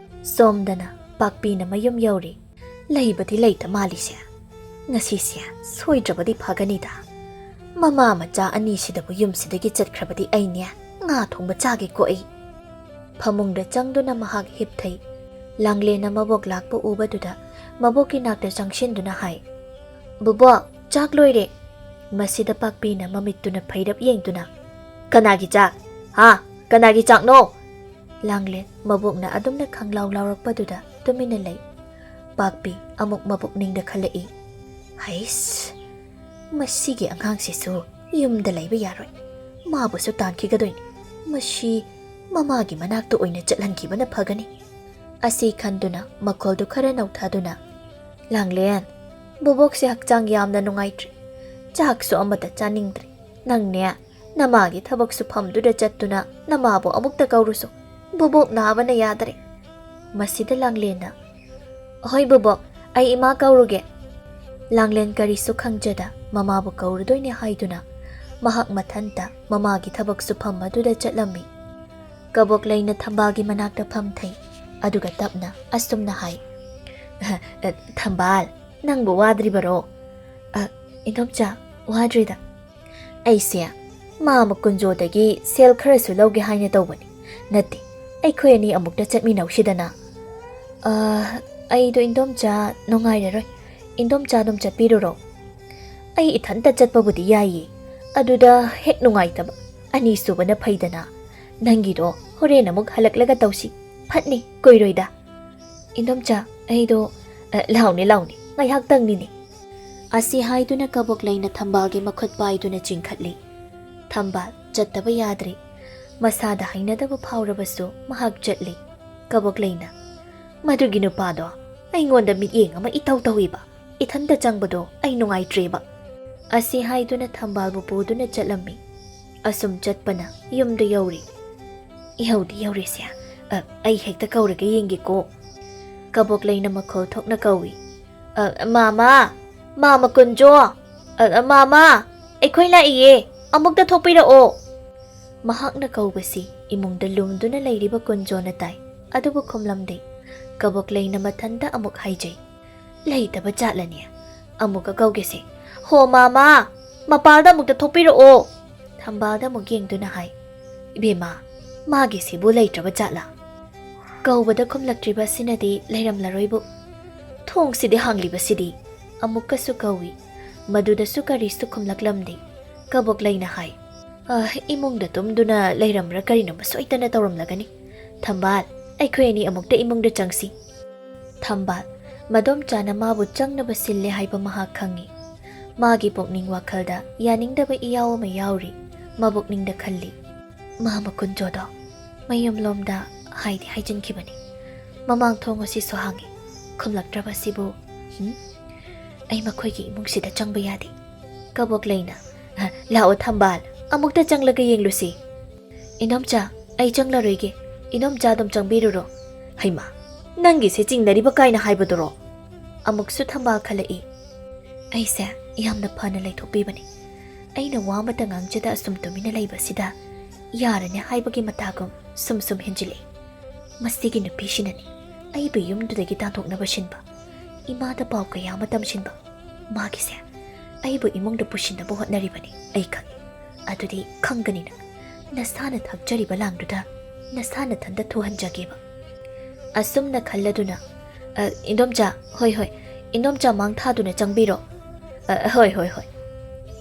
ꯁꯣꯝꯗꯅ ꯄꯥꯛꯄꯤꯅ ꯃꯌꯨꯝ ꯌꯧꯔꯦ꯫ ꯂꯩꯕꯗꯤ ꯂꯩꯇ ꯃꯥꯜꯂꯤꯁꯦ꯫ ꯉꯁꯤꯁꯦ ꯁꯣꯏꯗ꯭ꯔꯕꯗꯤ ꯐꯒꯅꯤꯗ꯫ ꯃꯃꯥ ꯃꯆꯥ ꯑꯅꯤꯁꯤꯗꯕꯨ ꯌꯨꯝꯁꯤꯗꯒꯤ ꯆꯠꯈ꯭ꯔꯕꯗꯤ ꯑꯩꯅꯦ ꯉꯥ ꯊꯣꯡꯕ ꯆꯥꯒꯦꯀꯣ ꯑꯩ꯫ ꯐꯃꯨꯡꯗ ꯆꯪꯗꯨꯅ ꯃꯍꯥꯛ ꯍꯤꯞꯊꯩ꯫ ꯂꯥꯡꯂꯦꯟꯅ ꯃꯕꯣꯛ ꯂꯥꯛꯄ ꯎꯕꯗꯨꯗ ꯃꯕꯣꯛꯀꯤ ꯅꯥꯛꯇ ꯆꯪꯁꯤꯟꯗꯨꯅ ꯍꯥꯏ, "ꯕꯣꯕꯣꯛ, ꯆꯥꯛ ꯂꯣꯏꯔꯦ!" ꯃꯁꯤꯗ ꯄꯥꯛꯄꯤꯅ ꯃꯃꯤꯠꯇꯨꯅ ꯐꯩꯔꯞ ꯌꯦꯡꯗꯨꯅ, "ꯀꯅꯥꯒꯤ ꯆꯥꯛ? ꯍꯥ? ꯀꯅꯥꯒꯤ ꯆꯥꯛꯅꯣ?" ꯂꯥꯡꯂꯦꯟ ꯃꯕꯣꯛꯅ ꯑꯗꯨꯝꯅ ꯈꯪꯂꯥꯎ ꯂꯥꯎꯔꯛꯄꯗꯨꯗ ꯇꯨꯃꯤꯟꯅ ꯂꯩ꯫ ꯄꯥꯛꯄꯤ ꯑꯃꯨꯛ ꯃꯕꯨꯛꯅꯤꯡꯗ ꯈꯜꯂꯛꯏ, "ꯍꯩꯁ, ꯃꯁꯤꯒꯤ ꯑꯉꯥꯡꯁꯤꯁꯨ ꯌꯨꯝꯗ ꯂꯩꯕ ꯌꯥꯔꯣꯏ꯫ ꯃꯥꯕꯨꯁꯨ ꯇꯥꯟꯈꯤꯒꯗꯣꯏꯅꯤ꯫ ꯃꯁꯤ ꯃꯃꯥꯒꯤ ꯃꯅꯥꯛꯇ ꯑꯣꯏꯅ ꯆꯠꯍꯟꯈꯤꯕꯅ ꯐꯒꯅꯤ"꯫ ꯑꯁꯤ ꯈꯟꯗꯨꯅ ꯃꯈꯣꯜꯗꯨ ꯈꯔ ꯅꯧꯊꯗꯨꯅ, "ꯂꯥꯡꯂꯦꯟ, ꯕꯣꯕꯣꯛꯁꯦ ꯍꯛꯆꯥꯡ ꯌꯥꯝꯅ ꯅꯨꯡꯉꯥꯏꯇ꯭ꯔꯦ꯫ ꯆꯥꯛꯁꯨ ꯑꯃꯠꯇ ꯆꯥꯅꯤꯡꯗ꯭ꯔꯦ꯫ ꯅꯪꯅꯦ ꯅꯃꯥꯒꯤ ꯊꯕꯛ ꯁꯨꯐꯝꯗꯨꯗ ꯆꯠꯇꯨꯅ ꯅꯃꯥꯕꯨ ꯑꯃꯨꯛꯇ ꯀꯧꯔꯨꯁꯣ꯫ ꯕꯣꯕꯣꯛ ꯅꯥꯕꯅ ꯌꯥꯗꯔꯦ"꯫ ꯃꯁꯤꯗ ꯂꯥꯡꯂꯦꯟꯅ, "ꯍꯣꯏ ꯕꯣꯕꯣꯛ, ꯑꯩ ꯏꯃꯥ ꯀꯧꯔꯨꯒꯦ"꯫ ꯂꯥꯡꯂꯦꯟ ꯀꯔꯤꯁꯨ ꯈꯪꯖꯗ ꯃꯃꯥꯕꯨ ꯀꯧꯔꯨꯗꯣꯏꯅꯦ ꯍꯥꯏꯗꯨꯅ ꯃꯍꯥꯛ ꯃꯊꯟꯇ ꯃꯃꯥꯒꯤ ꯊꯕꯛ ꯁꯨꯐꯝ ꯑꯗꯨꯗ ꯆꯠꯂꯝꯃꯤ꯫ ꯀꯕꯣꯛꯂꯩꯅ ꯊꯝꯕꯥꯜꯒꯤ ꯃꯅꯥꯛꯇ ꯐꯝꯊꯩ꯫ ꯑꯗꯨꯒ ꯇꯞꯅ ꯑꯁꯨꯝꯅ ꯍꯥꯏ, "ꯊꯝꯕꯥꯜ, ꯅꯪꯕꯨ ꯋꯥꯗ꯭ꯔꯤꯕꯔꯣ?" "ꯑ, ꯏꯅꯣꯝꯆꯥ, ꯋꯥꯗ꯭ꯔꯤꯗ꯫ ꯑꯩꯁꯦ ꯃꯥꯃ ꯀꯨꯟꯖꯣꯗꯒꯤ ꯁꯦꯜ ꯈꯔꯁꯨ ꯂꯧꯒꯦ ꯍꯥꯏꯅ ꯇꯧꯕꯅꯤ꯫ ꯅꯠꯇꯦ, ꯑꯩꯈꯣꯏ ꯑꯅꯤ ꯑꯃꯨꯛꯇ ꯆꯠꯃꯤꯟꯅꯧꯁꯤꯗꯅ꯫ "ꯑ, ꯑꯩꯗꯣ ꯏꯟꯗꯣꯝꯆꯥ ꯅꯨꯡꯉꯥꯏꯔꯔꯣꯏ꯫ ꯏꯟꯗꯣꯝꯆꯥ ꯑꯗꯨꯝ ꯆꯠꯄꯤꯔꯨꯔꯣ꯫ ꯑꯩ ꯏꯊꯟꯇ ꯆꯠꯄꯕꯨꯗꯤ ꯌꯥꯏꯌꯦ, ꯑꯗꯨꯗ ꯍꯦꯛ ꯅꯨꯡꯉꯥꯏꯇꯕ꯫ ꯑꯅꯤꯁꯨꯕꯅ ꯐꯩꯗꯅ꯫ ꯅꯪꯒꯤꯗꯣ ꯍꯣꯔꯦꯟ ꯑꯃꯨꯛ ꯍꯜꯂꯛꯂꯒ ꯇꯧꯁꯤ꯫ ꯐꯠꯅꯤ, ꯀꯨꯏꯔꯣꯏꯗ꯫" "ꯏꯟꯗꯣꯝꯆꯥ, ꯑꯩꯗꯣ, ꯑ, ꯂꯥꯎꯅꯦ, ꯂꯥꯎꯅꯦ, ꯉꯥꯏꯍꯥꯛꯇꯪꯅꯤꯅꯦ꯫" ꯑꯁꯤ ꯍꯥꯏꯗꯨꯅ ꯀꯕꯣꯛꯂꯩꯅ ꯊꯝꯕꯥꯜꯒꯤ ꯃꯈꯨꯠ ꯄꯥꯏꯗꯨꯅ ꯆꯤꯡꯈꯠꯂꯤ꯫ ꯊꯝꯕꯥꯜ ꯆꯠꯇꯕ ꯌꯥꯗ꯭ꯔꯦ꯫ ꯃꯁꯥꯗ ꯍꯩꯅꯗꯕ ꯐꯥꯎꯔꯕꯁꯨ ꯃꯍꯥꯛ ꯆꯠꯂꯤ꯫ ꯀꯕꯣꯛꯂꯩꯅ, "ꯃꯗꯨꯒꯤ ꯅꯨꯄꯥꯗꯣ ꯑꯩꯉꯣꯟꯗ ꯃꯤꯠꯌꯦꯡ ꯑꯃ ꯏꯇꯧ ꯇꯧꯏꯕ, ꯏꯊꯟꯇ ꯆꯪꯕꯗꯣ ꯑꯩ ꯅꯨꯡꯉꯥꯏꯇ꯭ꯔꯦꯕ꯫" ꯑꯁꯤ ꯍꯥꯏꯗꯨꯅ ꯊꯝꯕꯥꯜꯕꯨ ꯄꯨꯗꯨꯅ ꯆꯠꯂꯝꯃꯤ꯫ ꯑꯁꯨꯝ ꯆꯠꯄꯅ ꯌꯨꯝꯗ ꯌꯧꯔꯤ꯫ "ꯌꯧꯗꯤ ꯌꯧꯔꯦꯁꯦ꯫ ꯑ, ꯑꯩ ꯍꯦꯛꯇ ꯀꯧꯔꯒ ꯌꯦꯡꯒꯦꯀꯣ꯫" ꯀꯕꯣꯛꯂꯩꯅ ꯃꯈꯣꯜ ꯊꯣꯛꯅ ꯀꯧꯏ꯫ "ꯑ, ꯃꯥꯃꯥ! ꯃꯥꯃ ꯀꯨꯟꯖꯣ! ꯑ, ꯑ, ꯃꯥꯃꯥ! ꯑꯩꯈꯣꯏ ꯂꯥꯛꯏꯌꯦ! ꯑꯃꯨꯛꯇ ꯊꯣꯛꯄꯤꯔꯛꯑꯣ!" ꯃꯍꯥꯛꯅ ꯀꯧꯕꯁꯤ ꯏꯃꯨꯡꯗ ꯂꯨꯝꯗꯨꯅ ꯂꯩꯔꯤꯕ ꯀꯨꯟꯖꯣꯅ ꯇꯥꯏ, ꯑꯗꯨꯕꯨ ꯈꯨꯝꯂꯝꯗꯦ꯫ ꯀꯕꯣꯛꯂꯩꯅ ꯃꯊꯟꯇ ꯑꯃꯨꯛ ꯍꯥꯏꯖꯩ꯫ "ꯂꯩꯇꯕ ꯖꯥꯠꯂꯅꯦ? ꯑꯃꯨꯛꯀ ꯀꯧꯒꯦꯁꯦ꯫ ꯍꯣ ꯃꯥꯃꯥ, ꯃꯄꯥꯜꯗ ꯑꯃꯨꯛꯇ ꯊꯣꯛꯄꯤꯔꯛꯑꯣ!" ꯊꯝꯕꯥꯜꯗ ꯑꯃꯨꯛ ꯌꯦꯡꯗꯨꯅ ꯍꯥꯏ꯫ "ꯏꯕꯦꯝꯃ, ꯃꯥꯒꯤꯁꯤꯕꯨ ꯂꯩꯇ꯭ꯔꯕ ꯖꯥꯠꯂꯥ?" ꯀꯧꯕꯗ ꯈꯨꯝꯂꯛꯇ꯭ꯔꯤꯕ ꯑꯁꯤꯅꯗꯤ ꯂꯩꯔꯝꯂꯔꯣꯏꯕꯨ꯫ "ꯊꯣꯡꯁꯤꯗꯤ ꯍꯥꯡꯂꯤꯕꯁꯤꯗꯤ?" ꯑꯃꯨꯛꯀꯁꯨ ꯀꯧꯏ꯫ ꯃꯗꯨꯗꯁꯨ ꯀꯔꯤꯁꯨ ꯈꯨꯝꯂꯛꯂꯝꯗꯦ꯫ ꯀꯕꯣꯛꯂꯩꯅ ꯍꯥꯏ, "ꯑ, ꯏꯃꯨꯡꯗ ꯇꯨꯝꯗꯨꯅ ꯂꯩꯔꯝꯕ꯭ꯔꯥ ꯀꯔꯤꯅꯣꯃ ꯁꯣꯏꯗꯅ ꯇꯧꯔꯝꯂꯒꯅꯤ꯫ ꯊꯝꯕꯥꯜ, ꯑꯩꯈꯣꯏ ꯑꯅꯤ ꯑꯃꯨꯛꯇ ꯏꯃꯨꯡꯗ ꯆꯪꯁꯤ꯫" ꯊꯝꯕꯥꯜ, ꯃꯗꯣꯝꯆꯥꯅ ꯃꯥꯕꯨ ꯆꯪꯅꯕ ꯁꯤꯜꯂꯦ ꯍꯥꯏꯕ ꯃꯍꯥꯛ ꯈꯪꯏ꯫ ꯃꯥꯒꯤ ꯄꯨꯛꯅꯤꯡ ꯋꯥꯈꯜꯗ ꯌꯥꯅꯤꯡꯗꯕ ꯏꯌꯥꯎ ꯑꯃ ꯌꯥꯎꯔꯤ꯫ ꯃꯕꯨꯛꯅꯤꯡꯗ ꯈꯜꯂꯤ, "ꯃꯥꯃ ꯀꯨꯟꯖꯣꯗꯣ ꯃꯌꯨꯝꯂꯣꯝꯗ ꯍꯥꯏꯗꯤ ꯍꯥꯏꯖꯤꯟꯈꯤꯕꯅꯤ꯫ ꯃꯃꯥꯡ ꯊꯣꯡ ꯑꯁꯤꯁꯨ ꯍꯥꯡꯉꯤ꯫ ꯈꯨꯝꯂꯛꯇ꯭ꯔꯕꯁꯤꯕꯨ, ꯍꯨꯝ? ꯑꯩ ꯃꯈꯣꯏꯒꯤ ꯏꯃꯨꯡꯁꯤꯗ ꯆꯪꯕ ꯌꯥꯗꯦ꯫" ꯀꯕꯣꯛꯂꯩꯅ, "ꯑ, ꯂꯥꯛꯑꯣ ꯊꯝꯕꯥꯜ, ꯑꯃꯨꯛꯇ ꯆꯪꯂꯒ ꯌꯦꯡꯂꯨꯁꯤ꯫" "ꯏꯟꯗꯣꯝꯆꯥ, ꯑꯩ ꯆꯪꯂꯔꯣꯏꯒꯦ꯫ ꯏꯟꯗꯣꯝꯆꯥ ꯑꯗꯨꯝ ꯆꯪꯕꯤꯔꯨꯔꯣ꯫" "ꯍꯩꯃꯥ, ꯅꯪꯒꯤꯁꯦ ꯆꯤꯡꯅꯔꯤꯕ ꯀꯥꯏꯅ ꯍꯥꯏꯕꯗꯨꯔꯣ?" ꯑꯃꯨꯛꯁꯨ ꯊꯝꯕꯥꯜ ꯈꯜꯂꯛꯏ꯫ "ꯑꯩꯁꯦ ꯌꯥꯝꯅ ꯐꯅ ꯂꯩꯊꯣꯛꯄꯤꯕꯅꯤ꯫ ꯑꯩꯅ ꯋꯥ ꯑꯃꯇ ꯉꯥꯡꯖꯗ ꯑꯁꯨꯝ ꯇꯨꯃꯤꯟꯅ ꯂꯩꯕꯁꯤꯗ ꯌꯥꯔꯅꯤ ꯍꯥꯏꯕꯒꯤ ꯃꯇꯥꯒꯨꯝ ꯁꯨꯝ ꯁꯨꯝ ꯍꯦꯟꯖꯤꯜꯂꯛꯏ꯫ ꯃꯁꯤꯒꯤ ꯅꯨꯄꯤꯁꯤꯅꯅꯤ ꯑꯩꯕꯨ ꯌꯨꯝꯗꯨꯗꯒꯤ ꯇꯥꯟꯊꯣꯛꯅꯕ ꯁꯤꯟꯕ, ꯏꯃꯥꯗ ꯄꯥꯎ ꯀꯌꯥ ꯑꯃ ꯇꯝꯁꯤꯟꯕ꯫ ꯃꯥꯒꯤꯁꯦ ꯑꯩꯕꯨ ꯏꯃꯨꯡꯗ ꯄꯨꯁꯤꯟꯅꯕ ꯍꯣꯠꯅꯔꯤꯕꯅꯤ, ꯑꯩ ꯈꯪꯏ꯫ ꯑꯗꯨꯗꯤ ꯈꯪꯒꯅꯤꯅ, ꯅꯁꯥꯅ ꯊꯛꯆꯔꯤꯕ ꯂꯥꯡꯗꯨꯗ ꯅꯁꯥ ꯅꯊꯟꯗ ꯊꯨꯍꯟꯖꯒꯦꯕ꯫ ꯑꯁꯨꯝꯅ ꯈꯜꯂꯗꯨꯅ, "ꯑ, ꯏꯟꯗꯣꯝꯆꯥ, ꯍꯣꯏ, ꯍꯣꯏ, ꯏꯟꯗꯣꯝꯆꯥ ꯃꯥꯡ ꯊꯥꯗꯨꯅ ꯆꯪꯕꯤꯔꯣ꯫ ꯑ, ꯍꯣꯏ, ꯍꯣꯏ, ꯍꯣꯏ꯫"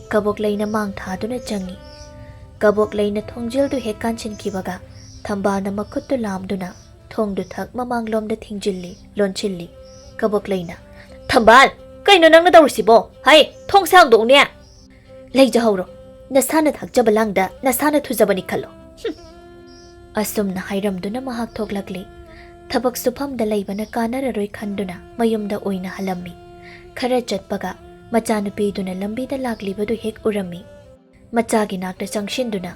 ꯀꯕꯣꯛꯂꯩꯅ ꯃꯥꯡ ꯊꯥꯗꯨꯅ ꯆꯪꯉꯤ꯫ ꯀꯕꯣꯛꯂꯩꯅ ꯊꯣꯡꯖꯤꯜꯗꯨ ꯍꯦꯛ ꯀꯥꯟꯁꯤꯟꯈꯤꯕꯒ ꯊꯝꯕꯥꯜꯅ ꯃꯈꯨꯠꯇꯨ ꯂꯥꯝꯗꯨꯅ ꯊꯣꯡꯗꯨ ꯊꯛ ꯃꯃꯥꯡꯂꯣꯝꯗ ꯊꯤꯡꯖꯤꯜꯂꯤ, ꯂꯣꯟꯁꯤꯜꯂꯤ꯫ ꯀꯕꯣꯛꯂꯩꯅ, "ꯊꯝꯕꯥꯜ, ꯀꯩꯅꯣ ꯅꯪꯅ ꯇꯧꯔꯤꯁꯤꯕꯣ? ꯍꯩ, ꯊꯣꯡꯁꯦ ꯍꯥꯡꯗꯣꯛꯎꯅꯦ!" "ꯂꯩꯖꯍꯧꯔꯣ, ꯅꯁꯥꯅ ꯊꯛꯆꯕ ꯂꯥꯡꯗ ꯅꯁꯥꯅ ꯊꯨꯖꯕꯅꯤ ꯈꯜꯂꯣ꯫" ꯍꯨꯝ꯫ ꯑꯁꯨꯝꯅ ꯍꯥꯏꯔꯝꯗꯨꯅ ꯃꯍꯥꯛ ꯊꯣꯛꯂꯛꯂꯤ꯫ ꯊꯕꯛ ꯁꯨꯐꯝꯗ ꯂꯩꯕꯅ ꯀꯥꯟꯅꯔꯔꯣꯏ ꯈꯟꯗꯨꯅ ꯃꯌꯨꯝꯗ ꯑꯣꯏꯅ ꯍꯜꯂꯝꯃꯤ꯫ ꯈꯔ ꯆꯠꯄꯒ ꯃꯆꯥꯅꯨꯄꯤꯗꯨꯅ ꯂꯝꯕꯤꯗ ꯂꯥꯛꯂꯤꯕꯗꯨ ꯍꯦꯛ ꯎꯔꯝꯃꯤ꯫ ꯃꯆꯥꯒꯤ ꯅꯥꯛꯇ ꯆꯪꯁꯤꯟꯗꯨꯅ,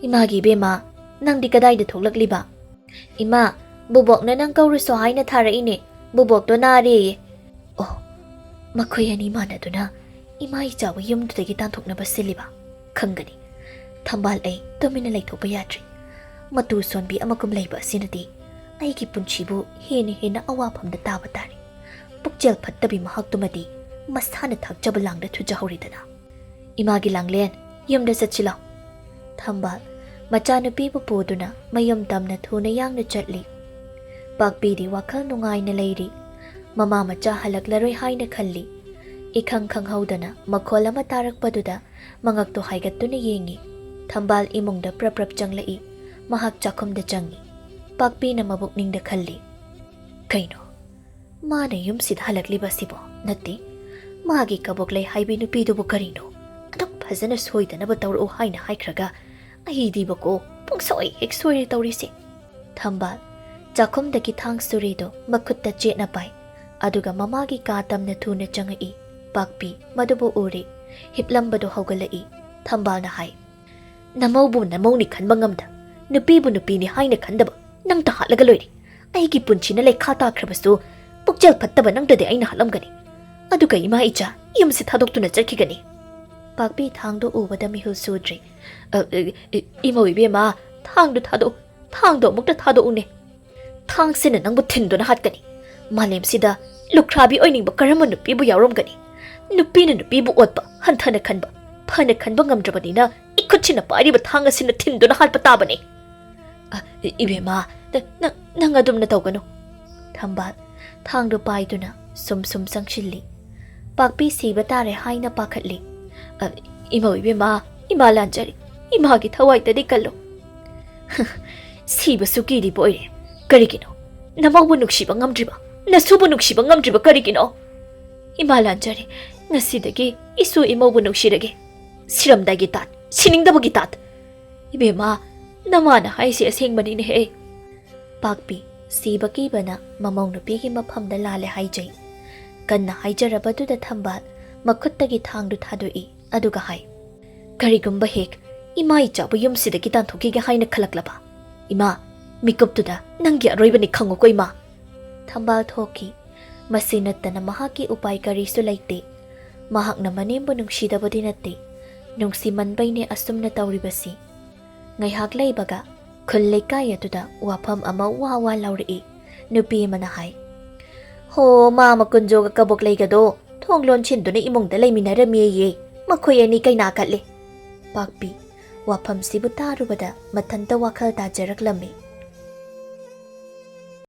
"ꯏꯃꯥꯒꯤ ꯏꯕꯦꯝꯃ, ꯅꯪꯗꯤ ꯀꯗꯥꯏꯗ ꯊꯣꯛꯂꯛꯂꯤꯕ?" "ꯏꯃꯥ, ꯕꯨꯕꯣꯛꯅ ꯅꯪ ꯀꯧꯔꯨꯁꯣ ꯍꯥꯏꯅ ꯊꯥꯔꯛꯏꯅꯦ꯫ ꯕꯨꯕꯣꯛꯇꯣ ꯅꯥꯔꯦꯌꯦ꯫" ꯑꯣ, ꯃꯈꯣꯏ ꯑꯅꯤ ꯃꯥꯟꯅꯗꯨꯅ ꯏꯃꯥ ꯏꯆꯥꯕꯨ ꯌꯨꯝꯗꯨꯗꯒꯤ ꯇꯥꯟꯊꯣꯛꯅꯕ ꯁꯤꯜꯂꯤꯕ? ꯈꯪꯒꯅꯤ꯫ ꯊꯝꯕꯥꯜ, ꯑꯩ ꯇꯨꯃꯤꯟꯅ ꯂꯩꯊꯣꯛꯄ ꯌꯥꯗ꯭ꯔꯤ꯫ ꯃꯇꯨ ꯁꯣꯟꯕꯤ ꯑꯃꯒꯨꯝ ꯂꯩꯕ ꯑꯁꯤꯅꯗꯤ ꯑꯩꯒꯤ ꯄꯨꯟꯁꯤꯕꯨ ꯍꯦꯟꯅ ꯍꯦꯟꯅ ꯑꯋꯥꯐꯝꯗ ꯇꯥꯕ ꯇꯥꯔꯦ꯫ ꯄꯨꯛꯆꯦꯜ ꯐꯠꯇꯕꯤ ꯃꯍꯥꯛꯇꯨꯃꯗꯤ ꯃꯁꯥꯅ ꯊꯥꯛꯆꯕ ꯂꯥꯡꯗ ꯊꯨꯖꯍꯧꯔꯤꯗꯅ꯫ "ꯏꯃꯥꯒꯤ ꯂꯥꯡꯂꯦꯟ, ꯌꯨꯝꯗ ꯆꯠꯁꯤ ꯂꯥꯎ꯫" ꯊꯝꯕꯥꯜ ꯃꯆꯥꯅꯨꯄꯤꯕꯨ ꯄꯨꯗꯨꯅ ꯃꯌꯨꯝ ꯇꯝꯅ ꯊꯨꯅ ꯌꯥꯡꯅ ꯆꯠꯂꯤ꯫ ꯄꯥꯛꯄꯤꯗꯤ ꯋꯥꯈꯜ ꯅꯨꯡꯉꯥꯏꯅ ꯂꯩꯔꯤ꯫ ꯃꯃꯥ ꯃꯆꯥ ꯍꯜꯂꯛꯂꯔꯣꯏ ꯍꯥꯏꯅ ꯈꯜꯂꯤ꯫ ꯏꯈꯪ ꯈꯪꯍꯧꯗꯅ ꯃꯈꯣꯜ ꯑꯃ ꯇꯥꯔꯛꯄꯗꯨꯗ ꯃꯉꯛꯇꯨ ꯍꯥꯏꯒꯠꯇꯨꯅ ꯌꯦꯡꯉꯤ꯫ ꯊꯝꯕꯥꯜ ꯏꯃꯨꯡꯗ ꯄ꯭ꯔꯞ ꯄ꯭ꯔꯞ ꯆꯪꯂꯛꯏ꯫ ꯃꯍꯥꯛ ꯆꯥꯛꯈꯨꯝꯗ ꯆꯪꯉꯤ꯫ ꯄꯥꯛꯄꯤꯅ ꯃꯕꯨꯛꯅꯤꯡꯗ ꯈꯜꯂꯤ, "ꯀꯩꯅꯣ? ꯃꯥꯅ ꯌꯨꯝꯁꯤꯗ ꯍꯜꯂꯛꯂꯤꯕ ꯑꯁꯤꯕꯣ? ꯅꯠꯇꯦ, ꯃꯥꯒꯤ ꯀꯕꯣꯛꯂꯩ ꯍꯥꯏꯕꯤ ꯅꯨꯄꯤꯗꯨꯕꯨ ꯀꯔꯤꯅꯣ? ꯑꯗꯨꯛ ꯐꯖꯅ ꯁꯣꯏꯗꯅꯕ ꯇꯧꯔꯛꯎ ꯍꯥꯏꯅ ꯍꯥꯏꯈ꯭ꯔꯒ ꯑꯩꯗꯤꯕꯀꯣ ꯄꯨꯡꯁꯣꯏ ꯍꯦꯛ ꯁꯣꯏꯔꯦ ꯇꯧꯔꯤꯁꯦ꯫" ꯊꯝꯕꯥꯜ ꯆꯥꯛꯈꯨꯝꯗꯒꯤ ꯊꯥꯡ ꯁꯨꯔꯤꯗꯨ ꯃꯈꯨꯠꯇ ꯆꯦꯠꯅ ꯄꯥꯏ꯫ ꯑꯗꯨꯒ ꯃꯃꯥꯒꯤ ꯀꯥ ꯇꯝꯅ ꯊꯨꯅ ꯆꯪꯉꯛꯏ꯫ ꯄꯥꯛꯄꯤ ꯃꯗꯨꯕꯨ ꯎꯔꯦ꯫ ꯍꯤꯞꯂꯝꯕꯗꯨ ꯍꯧꯒꯠꯂꯛꯏ꯫ ꯊꯝꯕꯥꯜꯅ ꯍꯥꯏ, "ꯅꯃꯧꯕꯨ ꯅꯃꯧꯅꯤ ꯈꯟꯕ ꯉꯝꯗ, ꯅꯨꯄꯤꯕꯨ ꯅꯨꯄꯤꯅꯤ ꯍꯥꯏꯅ ꯈꯟꯗꯕ ꯅꯪꯇ ꯍꯥꯠꯂꯒ ꯂꯣꯏꯔꯦ꯫ ꯑꯩꯒꯤ ꯄꯨꯟꯁꯤꯅ ꯂꯩꯈꯥ ꯇꯥꯈ꯭ꯔꯕꯁꯨ ꯄꯨꯛꯆꯦꯜ ꯐꯠꯇꯕ ꯅꯪꯇꯗꯤ ꯑꯩꯅ ꯍꯥꯠꯂꯝꯒꯅꯤ꯫ ꯑꯗꯨꯒ ꯏꯃꯥ ꯏꯆꯥ ꯌꯨꯝꯁꯤ ꯊꯥꯗꯣꯛꯇꯨꯅ ꯆꯠꯈꯤꯒꯅꯤ꯫" ꯄꯥꯛꯄꯤ ꯊꯥꯡꯗꯣ ꯎꯕꯗ ꯃꯤꯍꯨꯜ ꯁꯨꯗ꯭ꯔꯤ꯫ "ꯑ, ꯑ, ꯑ, ꯏꯃꯧ ꯏꯕꯦꯝꯃ, ꯊꯥꯡꯗꯨ ꯊꯥꯗꯣꯛꯎ, ꯊꯥꯡꯗꯣ ꯑꯃꯨꯛꯇ ꯊꯥꯗꯣꯛꯎꯅꯦ꯫ ꯊꯥꯡꯁꯤꯅ ꯅꯪꯕꯨ ꯊꯤꯟꯗꯨꯅ ꯍꯥꯠꯀꯅꯤ꯫ ꯃꯥꯂꯦꯝꯁꯤꯗ ꯂꯨꯈ꯭ꯔꯥꯕꯤ ꯑꯣꯏꯅꯤꯡꯕ ꯀꯔꯝꯕ ꯅꯨꯄꯤꯕꯨ ꯌꯥꯎꯔꯝꯒꯅꯤ? ꯅꯨꯄꯤꯅ ꯅꯨꯄꯤꯕꯨ ꯑꯣꯠꯄ, ꯍꯟꯊꯅ ꯈꯟꯕ, ꯐꯅ ꯈꯟꯕ ꯉꯝꯗ꯭ꯔꯕꯅꯤꯅ ꯏꯈꯨꯠꯁꯤꯅ ꯄꯥꯏꯔꯤꯕ ꯊꯥꯡ ꯑꯁꯤꯅ ꯊꯤꯟꯗꯨꯅ ꯍꯥꯠꯄ ꯇꯥꯕꯅꯤ꯫ "ꯑ, ꯏ-, ꯏꯕꯦꯝꯃ, ꯅ-, ꯅ-, ꯅꯪ ꯑꯗꯨꯝꯅ ꯇꯧꯒꯅꯨ꯫" ꯊꯝꯕꯥꯜ ꯊꯥꯡꯗꯨ ꯄꯥꯏꯗꯨꯅ ꯁꯨꯝ ꯁꯨꯝ ꯆꯪꯁꯤꯜꯂꯤ꯫ ꯄꯥꯛꯄꯤ ꯁꯤꯕ ꯇꯥꯔꯦ ꯍꯥꯏꯅ ꯄꯥꯈꯠꯂꯤ꯫ "ꯑ, ꯏꯃꯧ ꯏꯕꯦꯝꯃ, ꯏꯃꯥ ꯂꯥꯟꯖꯔꯦ, ꯏꯃꯥꯒꯤ ꯊꯋꯥꯏꯗꯗꯤ ꯀꯜꯂꯨ꯫" "ꯁꯤꯕꯁꯨ ꯀꯤꯔꯤꯕ ꯑꯣꯏꯔꯦ꯫ ꯀꯔꯤꯒꯤꯅꯣ? ꯅꯃꯧꯕꯨ ꯅꯨꯡꯁꯤꯕ ꯉꯝꯗ꯭ꯔꯤꯕ, ꯅꯁꯨꯕꯨ ꯅꯨꯡꯁꯤꯕ ꯉꯝꯗ꯭ꯔꯤꯕ ꯀꯔꯤꯒꯤꯅꯣ?" "ꯏꯃꯥ ꯂꯥꯟꯖꯔꯦ, ꯉꯁꯤꯗꯒꯤ ꯏꯁꯨ ꯏꯃꯧꯕꯨ ꯅꯨꯡꯁꯤꯔꯒꯦ꯫ ꯁꯤꯔꯝꯗꯥꯏꯒꯤ ꯇꯥꯠ, ꯁꯤꯅꯤꯡꯗꯕꯒꯤ ꯇꯥꯠ꯫" "ꯏꯕꯦꯝꯃ, ꯅꯃꯥꯅ ꯍꯥꯏꯁꯤ ꯑꯁꯦꯡꯕꯅꯤꯅꯦꯍꯦ꯫" ꯄꯥꯛꯄꯤ ꯁꯤꯕ ꯀꯤꯕꯅ ꯃꯃꯧ ꯅꯨꯄꯤꯒꯤ ꯃꯐꯝꯗ ꯂꯥꯜꯂꯦ ꯍꯥꯏꯖꯩ꯫ ꯀꯟꯅ ꯍꯥꯏꯖꯔꯕꯗꯨꯗ ꯊꯝꯕꯥꯜ ꯃꯈꯨꯠꯇꯒꯤ ꯊꯥꯡꯗꯨ ꯊꯥꯗꯣꯛꯏ, ꯑꯗꯨꯒ ꯍꯥꯏ, "ꯀꯔꯤꯒꯨꯝꯕ ꯍꯦꯛ ꯏꯃꯥ ꯏꯆꯥꯕꯨ ꯌꯨꯝꯁꯤꯗꯒꯤ ꯇꯥꯟꯊꯣꯛꯈꯤꯒꯦ ꯍꯥꯏꯅ ꯈꯜꯂꯛꯂꯕ, ꯏꯃꯥ, ꯃꯤꯀꯨꯞꯇꯨꯗ ꯅꯪꯒꯤ ꯑꯔꯣꯏꯕꯅꯤ, ꯈꯪꯉꯨꯀꯣ ꯏꯃꯥ꯫" ꯊꯝꯕꯥꯜ ꯊꯣꯛꯈꯤ꯫ ꯃꯁꯤ ꯅꯠꯇꯅ ꯃꯍꯥꯛꯀꯤ ꯎꯄꯥꯏ ꯀꯔꯤꯁꯨ ꯂꯩꯇꯦ꯫ ꯃꯍꯥꯛꯅ ꯃꯅꯦꯝꯕꯨ ꯅꯨꯡꯁꯤꯗꯕꯗꯤ ꯅꯠꯇꯦ, ꯅꯨꯡꯁꯤꯃꯟꯕꯩꯅꯦ ꯑꯁꯨꯝꯅ ꯇꯧꯔꯤꯕꯁꯤ꯫ ꯉꯥꯏꯍꯥꯛ ꯂꯩꯕꯒ ꯈꯨꯜ ꯂꯩꯀꯥꯏ ꯑꯗꯨꯗ ꯋꯥꯐꯝ ꯑꯃ ꯋꯥ ꯋꯥ ꯂꯥꯎꯔꯛꯏ꯫ ꯅꯨꯄꯤ ꯑꯃꯅ ꯍꯥꯏ, "ꯍꯣ, ꯃꯥ ꯃꯀꯨꯟꯖꯣꯒ ꯀꯕꯣꯛ ꯂꯩꯒꯗꯣ ꯊꯣꯡ ꯂꯣꯟꯁꯤꯟꯗꯨꯅ ꯏꯃꯨꯡꯗ ꯂꯩꯃꯤꯟꯅꯔꯝꯃꯦꯌꯦ꯫ ꯃꯈꯣꯏ ꯑꯅꯤ ꯀꯩꯅꯥ ꯀꯠꯂꯦ꯫" ꯄꯥꯛꯄꯤ ꯋꯥꯐꯝꯁꯤꯕꯨ ꯇꯥꯔꯨꯕꯗ ꯃꯊꯟꯇ ꯋꯥꯈꯜ ꯇꯥꯖꯔꯛꯂꯝꯃꯤ꯫